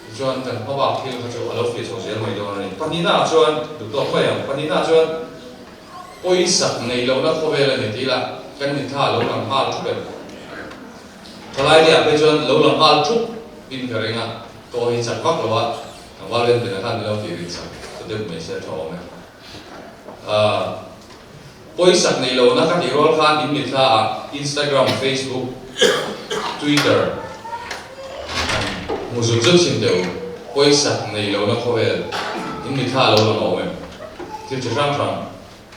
tichuan kan hmabak thil kha chu a lo fiah chho zel mai dawn a ni. Pahnihnaah chuan, duh tawk mai ang, pahnihnaah chuan pawisak nei lohna khawvel a ni tih ila kan mitthla a lo lang nghal thup em? Thalai te ah phei chuan lo lang nghal thup in ka ring a, ka aw hi chak vak lo a, tlangval len bena khan min lo tih rin sak ta deuh mai se a tha awm e. Pawisak nei lohna ka tih rual khan in mitthla ah Instagram, Facebook, Twitter han hmu zut zut chhin teh u. Pawisak nei lohna khawvel in mitthla a lo lang a awm em? Thil chi hrang hrang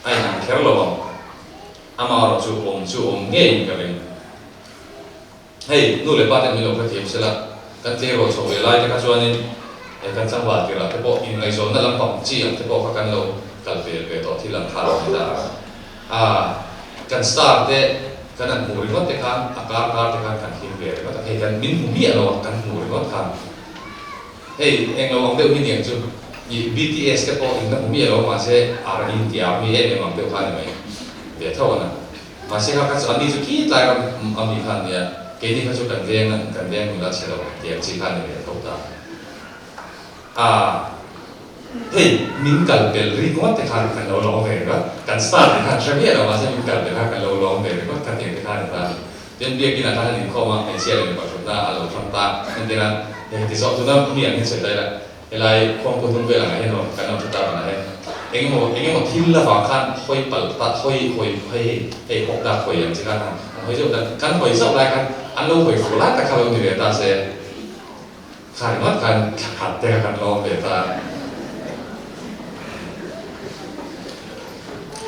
a inang kher lo ang. Amaherawh chu awm chu awm ngeiin ka ring. Hei, nu leh pa ten min lo hrethiam sela, kan tleirawl chho ve lai te kha chuanin kan changval tirah te pawh inngaihzawnna lampang chi ang te pawh kha kan lo kal vel ve tawh thil ang kha a lo ni ta a. Kan star te kan han hmuh ringawt te khan a kar kar te khan kan hlim ve ringawt a, hei kan min hmu miah lo a kan hmuh ringawt khan hei englo ang deuh hi niang chu. I BTS te pawh in la hmu miah lo mahse ar in ti ar mi em em ang deuh kha a ni mai ve tho a na. Mahse kha kha chu an ni chu khi tlai ram a mi kha an nia, keini kha chu kan veng a kan veng nula chhe lo tih ang chi kha a ni ve tho ta. A hei min kal pel ringawt te khan kan lo lawm ve ringawt, kan star te khan hre miah lo mahse min kal pel kha kan lo lawm ve ringawt kha tiang te kha a ni ta a ni. Tin biakinn ah khan an inkhawm a, hmeichhia leh mipa thutna a lo hrang ta entir a, hei ti zawh tuna mi ang hian sawi ta ila, Helai khuangpu hnung vel angah hian aw kan lo hre ta banah hian engemaw engemaw thil avang khan hawi palh ta hawi hawi hei hei hawk dak hawi ang chi khan han hawi zauh dan kan hawi zauh lai khan an lo hawi fuh lai tak kha lo ni ve ta se kha ringawt khan thla khat te kha kan lawm ve ta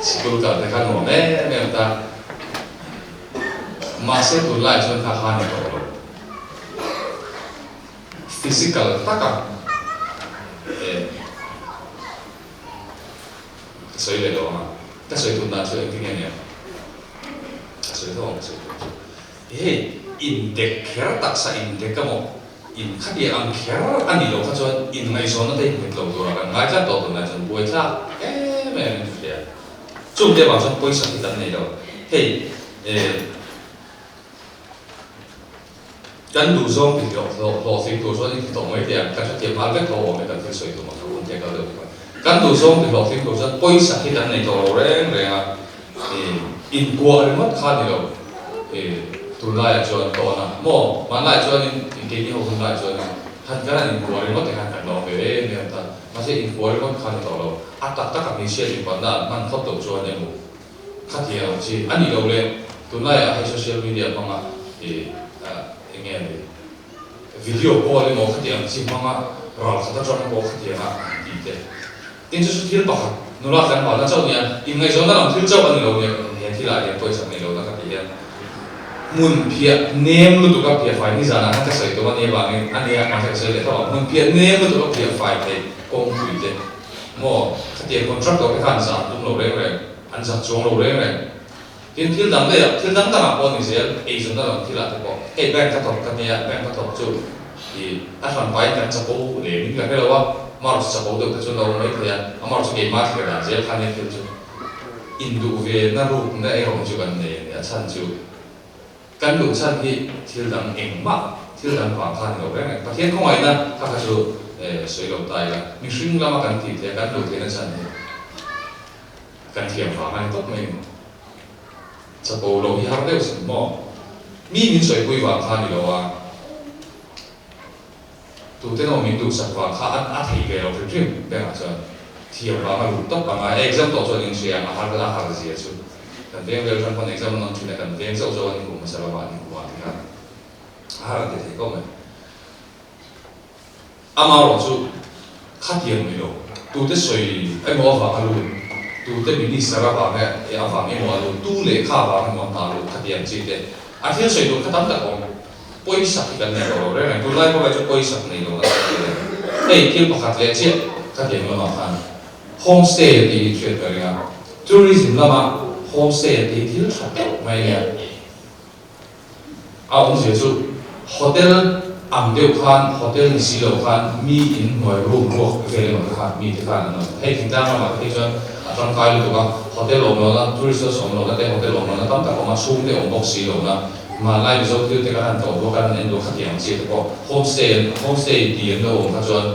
sikul kal te kha nuam em em ta mahse tunlai chuan kha kha ni tawh lo. Physical taka eh ka sawi leh lo ang a, ka sawi tum dan chu engtin nge nia? Ka sawi tho ang ka sawi tum chu. Hei indek kher taksa indek emaw in khatiang ang kher a nih loh kha chuan inngaihzawnna te hi nghet lo tura kan ngai tlat tawh tunlai chuan buaithlak em em in ka hria. Chung te vang chuan pawisa hi kan nei lo. Hei eh. Kan duh zawng ti hlawh hlawh hlawhtling tur chuan i ti tawh mai teh ang, kan hrethiam nghal vek tho awm e kan thil sawi tum ang kha hun te kal deuh bawk a. Kan duh zawng ti hlawhtling tur chuan pawisa hi kan nei tawh lo reng reng a, i inkuah ringawt kha ni lo i tunlaiah chuan tawn a maw, hmanlaiah chuanin keini ho hunlaiah chuanin han kan han inkuah ringawt te khan kan lawm ve em em ta, mahse inkuah ringawt kha ni tawh lo, a tak taka hmeichhia inpanna an hman phawt loh chuan emaw Khatiang ang chi a nih loh le, tunlaiah hei social media hmanga i eng nge ni video call emaw khatiang ang chi hmanga ral khat atang pawh khatianga an tih te. Tin chu chu thil pakhat nula tlan palna chauh nia, inngaihzawnna lam thil chauh a ni lo nia he thilah hian pawisa nei lohna ka tih hian hmun phiah nem lutuk a phiah fai nizanah khan ka sawi tum a nia vangin a nia mahse ka sawi leh tho ang hmun phiah nem lutuk a phiah fai thei kawngpui te maw khatiang contractor te khan zah tum lo reng reng. An zak chuang lo reng reng. Tin, thil dang daih ah, thil dang dangah pawh ni zel, eizawnna lam thilah te pawh, hei bank ka thawk ka nia, bank ka thawk chu i a hran pain kan chapo lem in ka hre lo a, marks chapo deuh te chu an lo awm mai thei a, a marks chu keimah thlir dan zel kha nia thil chu induh ve na rukna erawh chu kan nei a ni, a chhan chu kan luh chhan hi thil dang engmah thil dang vang kha a ni lo reng reng. Pathian khawngaihna kha kha chu sawi lo ta ila, mihring lama kan tih theih a, kan luh theihna chhan hi. Kan thiam vang a ni tawp mai ni. Chapo lo hi har deuh sin maw? Mi min sawipui vang kha a ni lo a, tute emaw min duhsak vang kha a a thei ve lo hrim hrim bengah chuan thiam vang a lut tawp ang a, exam tawh chuan inhria ang a har a har zia chu kan veng vel hrang pawn exam an awm thin a, kan veng zauh zauh a ni kum hmasa lamah a ni kum ah ti khan a har an ti thei khawp mai. Amaherawhchu, khatiang ni lo, tute sawi emaw avang a lut, tute minister avang e avang emaw a lut, tu lehkha avang emaw a hna lut khatiang chi te, a thil sawi tur kha tam tak awm. Pawisak hi kan nei tawh lo reng reng, tunlai pawh chu pawisak nei lo na tak a ni e. Hei thil pakhat leh chiah khatiang lamah khan homestay tih hi hriat ka ring a, tourism lama homestay tih hi thil tha deuh mai a nia. A awmzia chu hotel ang deuh khan hotel ni si lo khan mi in hnuai room ruak vel emaw te khan mi te khan an awm. Hei thingtlang ramah te phei chuan a tangkai lutuk a, hotel awm lohna, tourist lodge awm lohna te, hotel awm lohna tam tak a awm a, chhungte awm bawk si lohna, hmanlai Mizo thil te kan han tlawh duak a, kan en duak khatiang ang chi te pawh homestay an homestay tih an lo awm kha chuan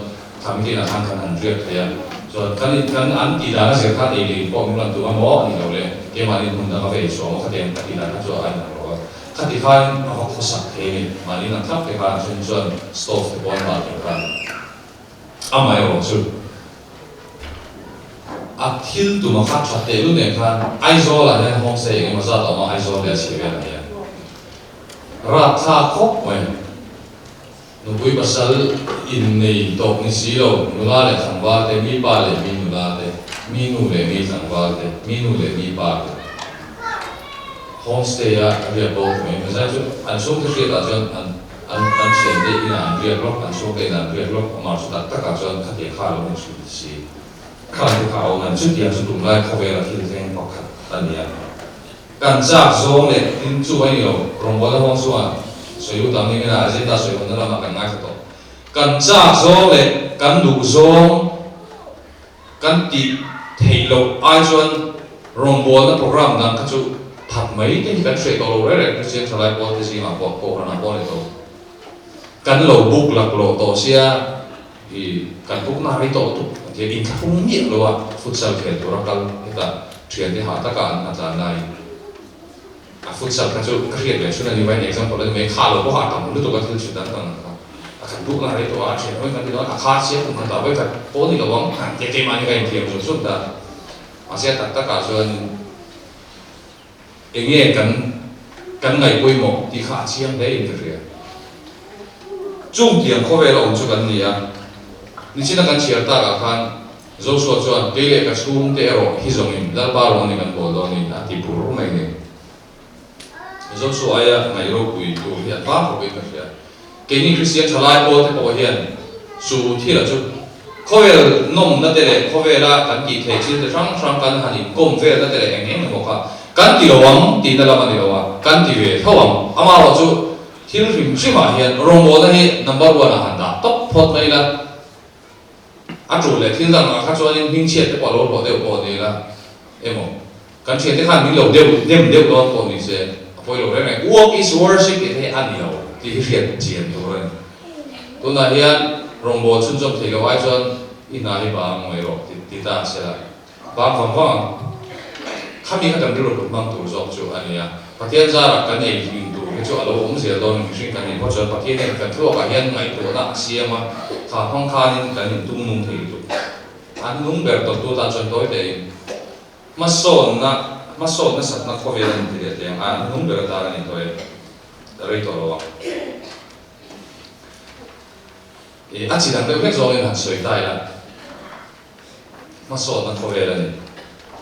Khami te inah khan kan han riak thei a, chuan kan in kan an tih dan a zir khan ei leh in pawh min rawn tum a maw a ni lo le, keimahni hmun dang a va ei chhuah maw khatiang ka tih dan kha chu a inang lo a, khati khan a va khawsak thei a ni, mahni inang thlap te khan then chuan stove te pawh an dah tur khan amaherawh chu a thil tum a kha that teh lut nen khan Aizawl ah hian homestay eng emaw zat a awm a, Aizawl leh a chhe vel ah hian rapthlak khawp mai. Nupui pasal innei tawp ni si lo, nula leh tlangval te, mi pa leh mi nula te, mi nu leh mi tlangval te, mi nu leh mi pa te homestay a riak bo ta mai mai. Zai chu an chhungte hriatah chuan an an an thiante inah an riak lawk, an chhungte inah an riak lawk, amah chu tak takah chuan khatiang kha a lo ni thin si. Kha te kha a awm an chutiang chu tunlai khawvela thil thleng pakhat a ni a. Kan chak zawng leh tin chu a ni lo, rawngbawlna hawng chuan sawi lut ang ni mena agenda sawi hawnna lamah kan ngaithla tawh. Kan chak zawng leh kan duh zawng Kan tih theih loh ai chuan rawngbawlna program dang kha chu that mai te hi kan hriat tawh lo reng reng Kristian thalai pawl te zingah pawh Kohhranah pawh a ni tawh. Kan lo buk laklawh tawh sia i kan buk na rei tawh lutuk an tia inthlahrung miah lo a futsal khel tura kal hetah thiante hah taka an a tlan laiin a futsal kha chu ka hriat ve chhun a ni mai example a ni mai kha lo pawh a tam lutuk a thil chhut dang dang kha a kan buk na rei tawh a a thian hawi kan ti dawn a kha sia kum khatah vawi khat pawh ni lo ang an tia keimahni ka inthiam zut zut ta mahse a tak takah chuan Eng nge kan kan ngaih pawimawh tih kha a chiang hle in ka hria. Chung tiang khawvel a awm chu kan ni a, nichina kan chhiar tak ah khan Joshua chuan kei leh ka chhungte erawh hi zawngin Lalpa rawng ani kan bawl dawn in a ti bur mai ni. Joshua aia ngaih ropui tur hi a tlang khawp in ka hria. Keini Kristian thalai pawl te pawh hian chu thil ah chu khawvel nawmna te leh khawvela kan tih theih thil te hrang hrang kan han inkawm velna te leh eng eng emaw kha kan ti lo ang tihna lam a ni lo a, kan ti ve tho ang. Amaherawh chu thil hrim hrimah hian rawngbawlna hi number one ah han dah tawp phawt mai ila, a tul leh thil dangah kha chuanin hmingchhiat te pawh a lo hlawh deuh pawh ni ila emaw Kan thiante khan min lo deuh dem deuh dawn pawh ni se a pawi lo reng reng. Work is worship tih te hi a ni lo tih hi hriat chian tur a ni. Tunah hian rawngbâwl chhunzawm thei lo ai chuan i hna hi bang mai rawh ti ti ta se la, bang vang vang ang. Khami kha kan rilru kut hmang tur zawk chu a ni a. Pathian zarah kan ei hlim tur hi chu a lo awm zel dawn mihring kan nih phawt chuan Pathian hian kan thluakah hian ngaihtuahna a siam a, kha hmang khanin kan intum nung thei lutuk. An nung ber tawptu tan chuan tawi tein Hmasawnna, hmasawnna satna khawvel a ni ti leh teh ang a, an hnung ber atan a ni tawh e, rei tawh lo ang. I a chi dang deuh hlek zawngin han sawi ta ila, hmasawnna khawvel a ni.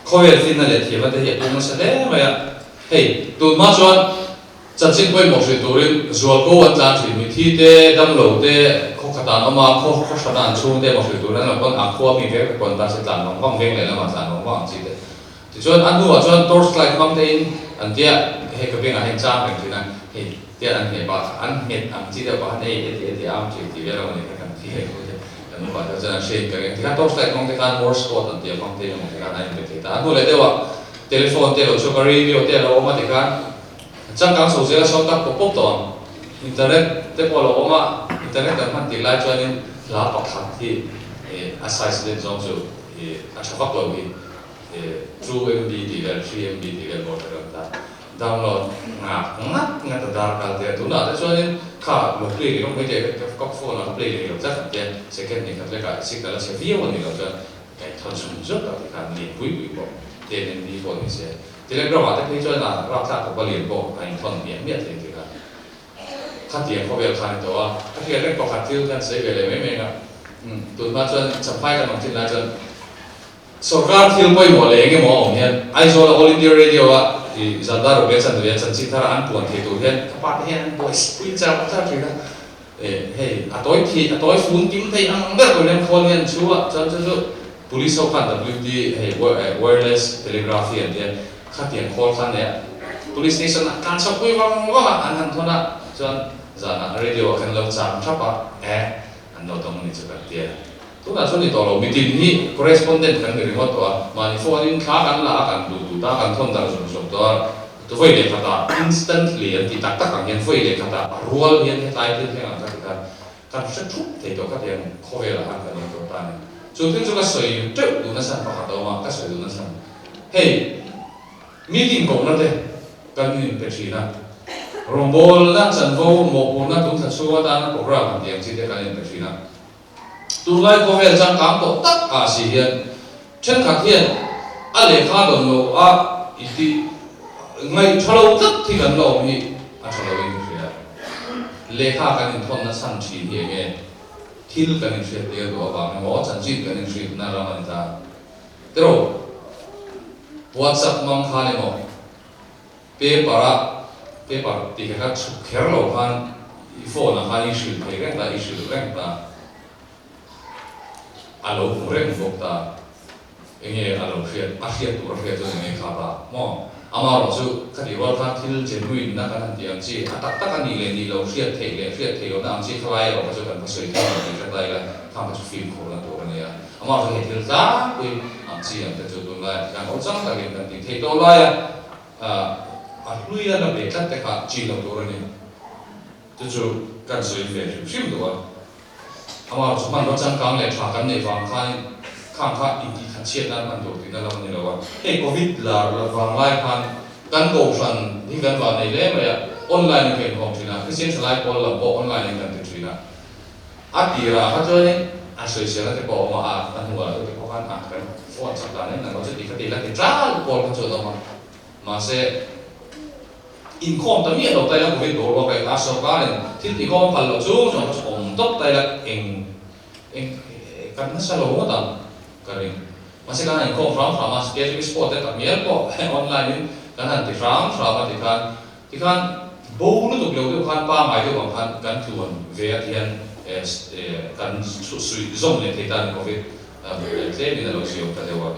Khawvel finna leh thiamna te hi a pung nasa hle mai a, hei tunhma chuan Chanchin pawimawh hrilh turin zualko an tlan thin. Mithi te, damlo te, khaw khatah an awm a, khaw khaw hrana an chhung te emaw hrilh turin an lo pawn a khua mi vek vek pawn ta se tlan vang vang veng leh lamah tlan vang vang ang chi te. Tichuan a hnuah chuan torch light hmang te in an tia hei ka bengah hian chang reng thin a, hei tia an hneh bak an nghet ang chi deuh pah khan ei heti heti a am chi tih vel emaw ni kha kan thi hei thu te kan upa te chuan an hriat ka ring. Tikhan torch light hmang te khan morse code an tia hmang te in emaw tikhan an inbe thei ta. A hnu leh deuhah telephone te lo chhuak a radio te a lo awm a tikhan Changkang chho zela sawn tak pawp pawp tawh ang. Internet te pawh a lo awm a, internet kan hman tih lai chuanin hla pakhat hi a size len zawng chu a tha vak lo hi 2MB tih vel, 3MB tih vel pawh a tha reng ta. Download ngak ngat ngat a dar kal te a, tunah te chuanin kha lo play leh mai teh ka phone ah ka play leh lo tlat ang tia second ni khat lekah signal a chhe viau a nih loh chuan kaih thawn chhun zawk a tikhan lian pui pui pawh 10MB pawh ni se. Telegram ah te phei chuan a rapthlak khawp a lian pawh a inthawn miah miah thei tih kha khatiang khawvel kha a ni tawh a, ka hriat reng pakhat thil kan sawi ve leh mai mai a, tunhma chuan Champhai kan awm thin lai chuan sawrkar thil pawimawh leh eng emaw a awm hian Aizawl a All India Radio a i Zandar Rupia Chandu hian chanchin thar a an puan thei tur hian ka pa te hian an buai pui char char thin a, hei a tawi thi a tawi fun kim thei ang ber tur hian khawl hian chu a chuan chu chu Police ho khan WT hei wireless telegraphy an tia khatiang khawl khan nei a police station ah tlan chho pui vang vang a an han thawn a chuan zanah radio ah khan lo chang thap a e an lo dawng ani chu kan tia tunah chuan ni tawh lo mitin hi correspondent kan ni ringawt tawh a mahni phone in thla kan la a kan duh duh ta kan thawn darh zung zung tawh a vawi leh khatah instantly an ti tak tak ang hian vawi leh khatah a rual hian hetlai thil thleng ang ka ti khan Kan hre thup thei tawh khatiang khawvelah khan kan awm tawh ta a ni. Chu thil chu ka sawi teuh duhna chhan pakhat a awm a, ka sawi duhna chhan. Hei, meeting kohna te kan inpe thin a, rawngbawlna chanvo mawhphurhna tun thla chhung atana program han tih ang chi te kan inpe thin a. Tunlai khawvel changkang tawh tak ah si hian thenkhat hian a lehkha dawn lo a intih ngaih tha lo tlat hi kan la awm hi a tha lo in ka hria. Lehkha kan inthawnna chhan thin hi enge thil kan inhriat tir duh avang emaw chanchin kan inhriatna ram a ni ta. Tiraw? WhatsApp hmang khan emaw paper a paper tih kha chhuk kher lo khan i phone ah khan i hrilh thei reng ta, i hrilh reng ta. A lo hmu reng bawk ta. Enge a lo hriat, a hriat tur a hriat chuan enge kha ta maw? Amaherawh chu khati rual khan thil genuine na kan han tih ang chi, a tak tak a nih leh nih lo hriat theih leh hriat theih lohna ang chi khalai erawh kha chu kan va sawi thei lo tih hre ta ila, khang kha chu fimkhurna tur a nia. Amah chu hei thil tlangpui ang chi ang te chu tunlai ah tikhan awlsam takin kan tih theih tawh lai a, a hlui a la ve tlat te kha chi lo tur a ni. Chu chu kan sawi ve hrim hrim duh a. Amah chu hmanraw changkang leh tha kan neih vang khanin khang kha intih khat chhiat nan hman tur tihna lam a ni lo a. Hei Covid lar vang lai khan kan kohhran hi kan vah nei hle mai a, online in ka inhawng thin a, Kristian thalai pawl lam pawh online in kan ti thin a. A tirah kha chuanin a sawiselna te pawh a awm a, a hnuah deuh te pawh khan a kan phone chak dan em nang lo chu ti kha ti la ti ṭal pawl kha chu an awm a. Mahse. Inkhawm ta miah lo ta ila Covid boruak a eng a, sorkarin thil tihkhawm a phal loh chung chuan ka awm tawp ta ila eng eng kan nasa lo ngawt ang ka ring. Mahse kan han inkhawm hram hram a, KGB sport te tak mial pawh online in kan han ti hram hram a tikhan tikhan bo lutuk lo deuh khan pangai deuh ang khan kan tluan ve a tihian kan suih zawm leh thei ta a ni Covid tlemin a lo ziawm ta deuh a.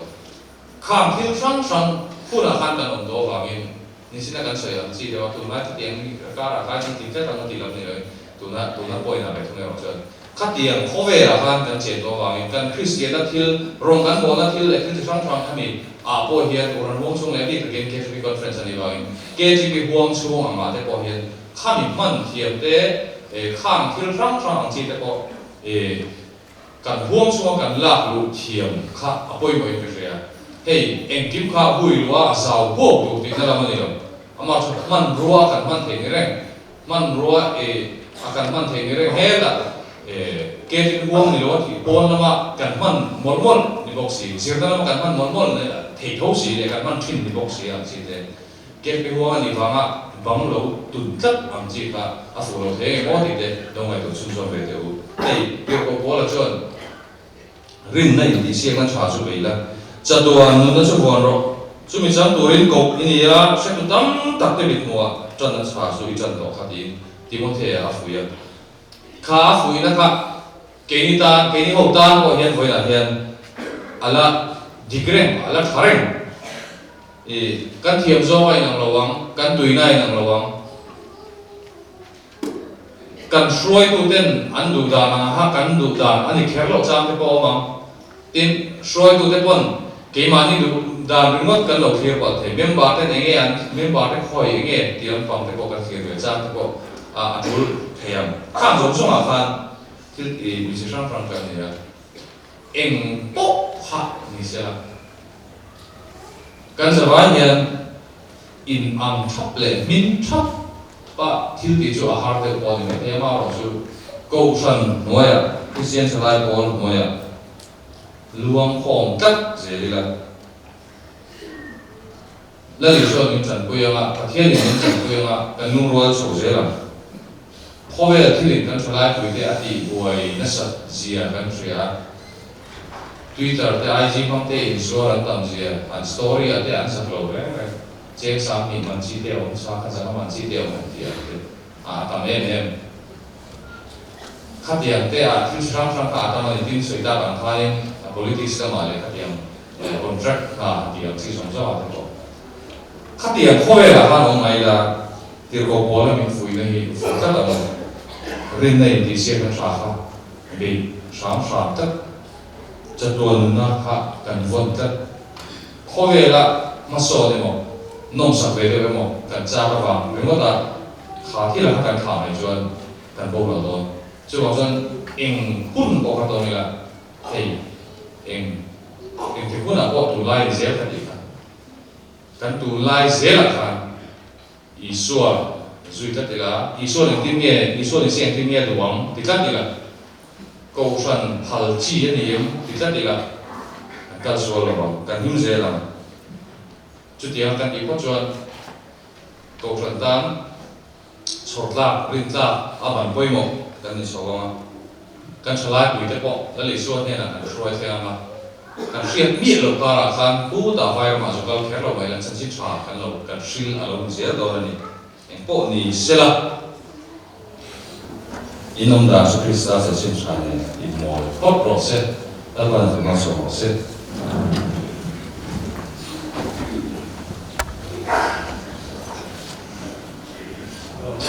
Khang thil hrang hrang hunah khan kan awm tawh avangin Nichina kan sawi ang chi deuh a, tunlai khatiang karah khan in ti tlat ang a tih lam ni loin tuna tuna point ah ve thung erawh chuan khatiang khawvelah khan kan chen tawh avangin kan Kristianna thil rawn kan bawlna thil leh thil chi hrang hrang khami ah pawh hian Kohhran huang chhung leh a bik takin KGP Conference a nih vangin KGP huang chhung ang ah te pawh hian khami hman thiam te khang thil hrang hrang ang chi te pawh Kan huang chhunga kan lak luh thiam kha a pawimawhin ka hria. Hei, engkim kha hui luh a, a zau huak duh tihna lam a ni lo. Amah chu hmanrua kan hman theih ni reng, hmanrua e a kan hman theih ni reng hetah e ketin huang ni lo a tih pawn lama kan hman mawlh mawlh ni bawk si, zirna lama kan hman mawlh mawlh thei tho si leh kan hman thin ni bawk si ang chi te. Kempi huang a nih vanga bang lo tun tlat ang chi kha a fuh lo thei engemaw tih te lo ngaihtuah chhunzawm ve teh u. Hei, Tirhkoh Paula chuan rinna intihsiakna tha chu bei la, chatuan nunna chu vuan rawh. Chumi chang turin koh i ni a, hretu tam tak te mithmuhah tanna tha chu i tan tawh kha tiin Timothea a fuih a. Kha a fuihna kha keini tan, keini ho tan pawh hian vawiinah hian a la dik reng, a la tha reng. I, kan thiam zawng a inang lo ang, kan tuina a inang lo ang. Kan hruaituten an duh dan ang aha kan duh dan a ni kher loh chang te pawh a awm ang. Tin, hruaitute pawn keimahni duh dan ringawt kan lo thlir palh thei. Member ten enge an, member te khawi enge tih lampang te pawh kan thlir ve chang te pawh a tul thei ang. Khang zawng zawngah khan thil i mi chi hrang hrang kan nei a. Eng pawh kha ni sela, kan zavai hian in ang thap leh hmin thap pah thil tih chu a har deuh pawh a ni mai thei a, amaherawhchu Kohhran hnuaiah, Kristian Thalai Pawl hnuaiah luang khawm tlat zel ila, Lal Isua'n min tanpui anga, Pathianin min tanpui anga, kan lungrual chho zel ang. Khawvel thilin kan thalai puite a tih buai nasat zia kan hria a, Twitter te IG hmang te inzuar an tam zia, an story ah te an zak lo reng reng, cheng 2000 man chi te a awm, sa kha zanga man chi te a awm an tih ang te a a tam em em. Khatiang te ah thil chi hrang hrang kha a tam a ni, tin sawi tak ang khanin politics lamah leh khatiang Contract hna tih ang chi zawng zawng ah te pawh khatiang khawvelah khan awm mai ila tirhkoh pawla min fuihna hi fuh tlat ang u. Rinna intihsiakna tha kha beih hram hram tlat, chatuan nunna kha kan vawn tlat. Khawvela hmasawn emaw, nawmsak ve deuh emaw kan chak avang ringawt a kha thil ah kha kan thlah mai chuan kan bo lo dawn. Chuvang chuan eng hun pawh kha tawng ila Hei, eng engtik hunah pawh tunlai ni zel ka tih kha. Kan tunlai zelah khan Isua zui tlat ila, Isua engtin nge, Isua ni se engtin nge duh ang ti tlat ila, Kohhran phal chi a ni em ti tlat ila, kan kal sual lo ang, kan him zel ang. Chutianga kan tih phawt chuan Kohhran tan Chhawrtlak, rintlak a ban pawimawh kan ni chho ang a, kan thalai puite pawh Lal Isua hnenah kan hruai thleng ang a, kan hriat miah loh karah khan khutah vai ramah zu kal kher lo mai lan chanchin tha kan lo kan hril a lo ni zel dawn a ni. Eng pawh ni sela, in awm dan chu Krista chanchin tha nen inmawi phawt rawh se, Lalpan a tumah chho rawh se.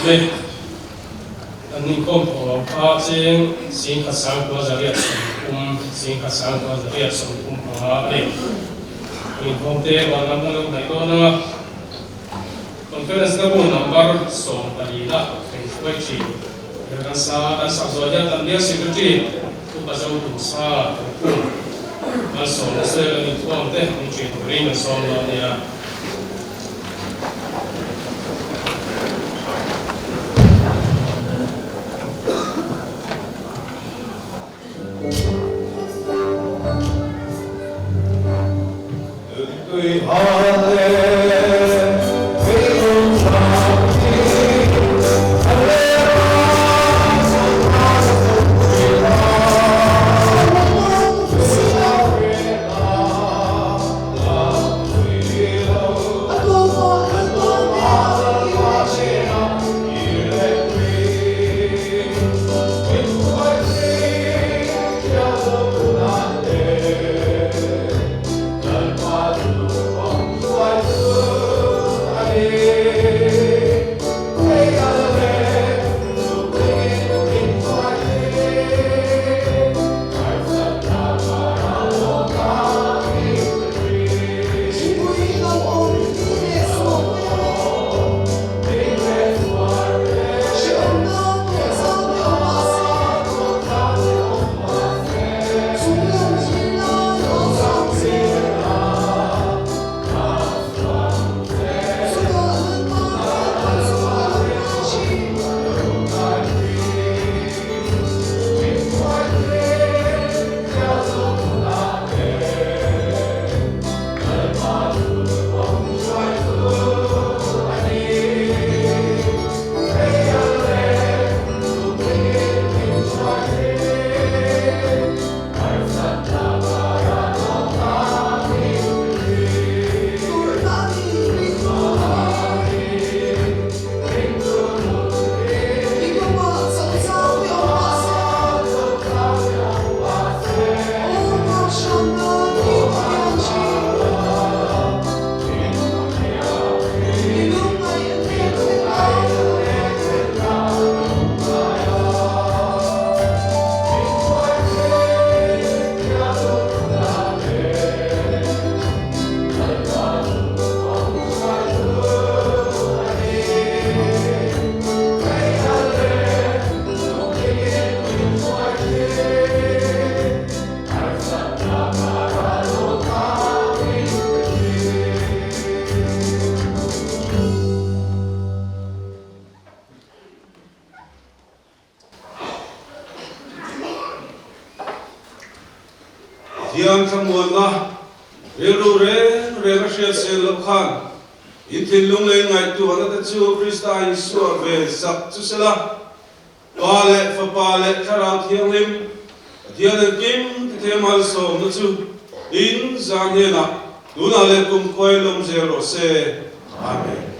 Hle. An inkhawm tawh lo kha cheng 10,9 riat 30. 10,935 a ni. Inkhawmte van lam kan lo hnaih dawn ang a, Conference na bu number 14 na hruai thin. Kan sa kan sak zawh hian kan bial Secretary Upa Zo Tumsa Thawkkhum malsawmna sawi kan inkhawm te min ṭih turin kan sawm dawn nia. Pathian thlamuanna rilru reng reng a hriat sel loh khan in thinlung leh ngaihtuahna te chu Krista Isua ve sak chu sela, Pa leh Fapa leh Thlarau Thianghlim Pathian engkim tithe malsawmna chu in zan hnenah tunah leh kumkhuai lawm zel rawh se. Amen.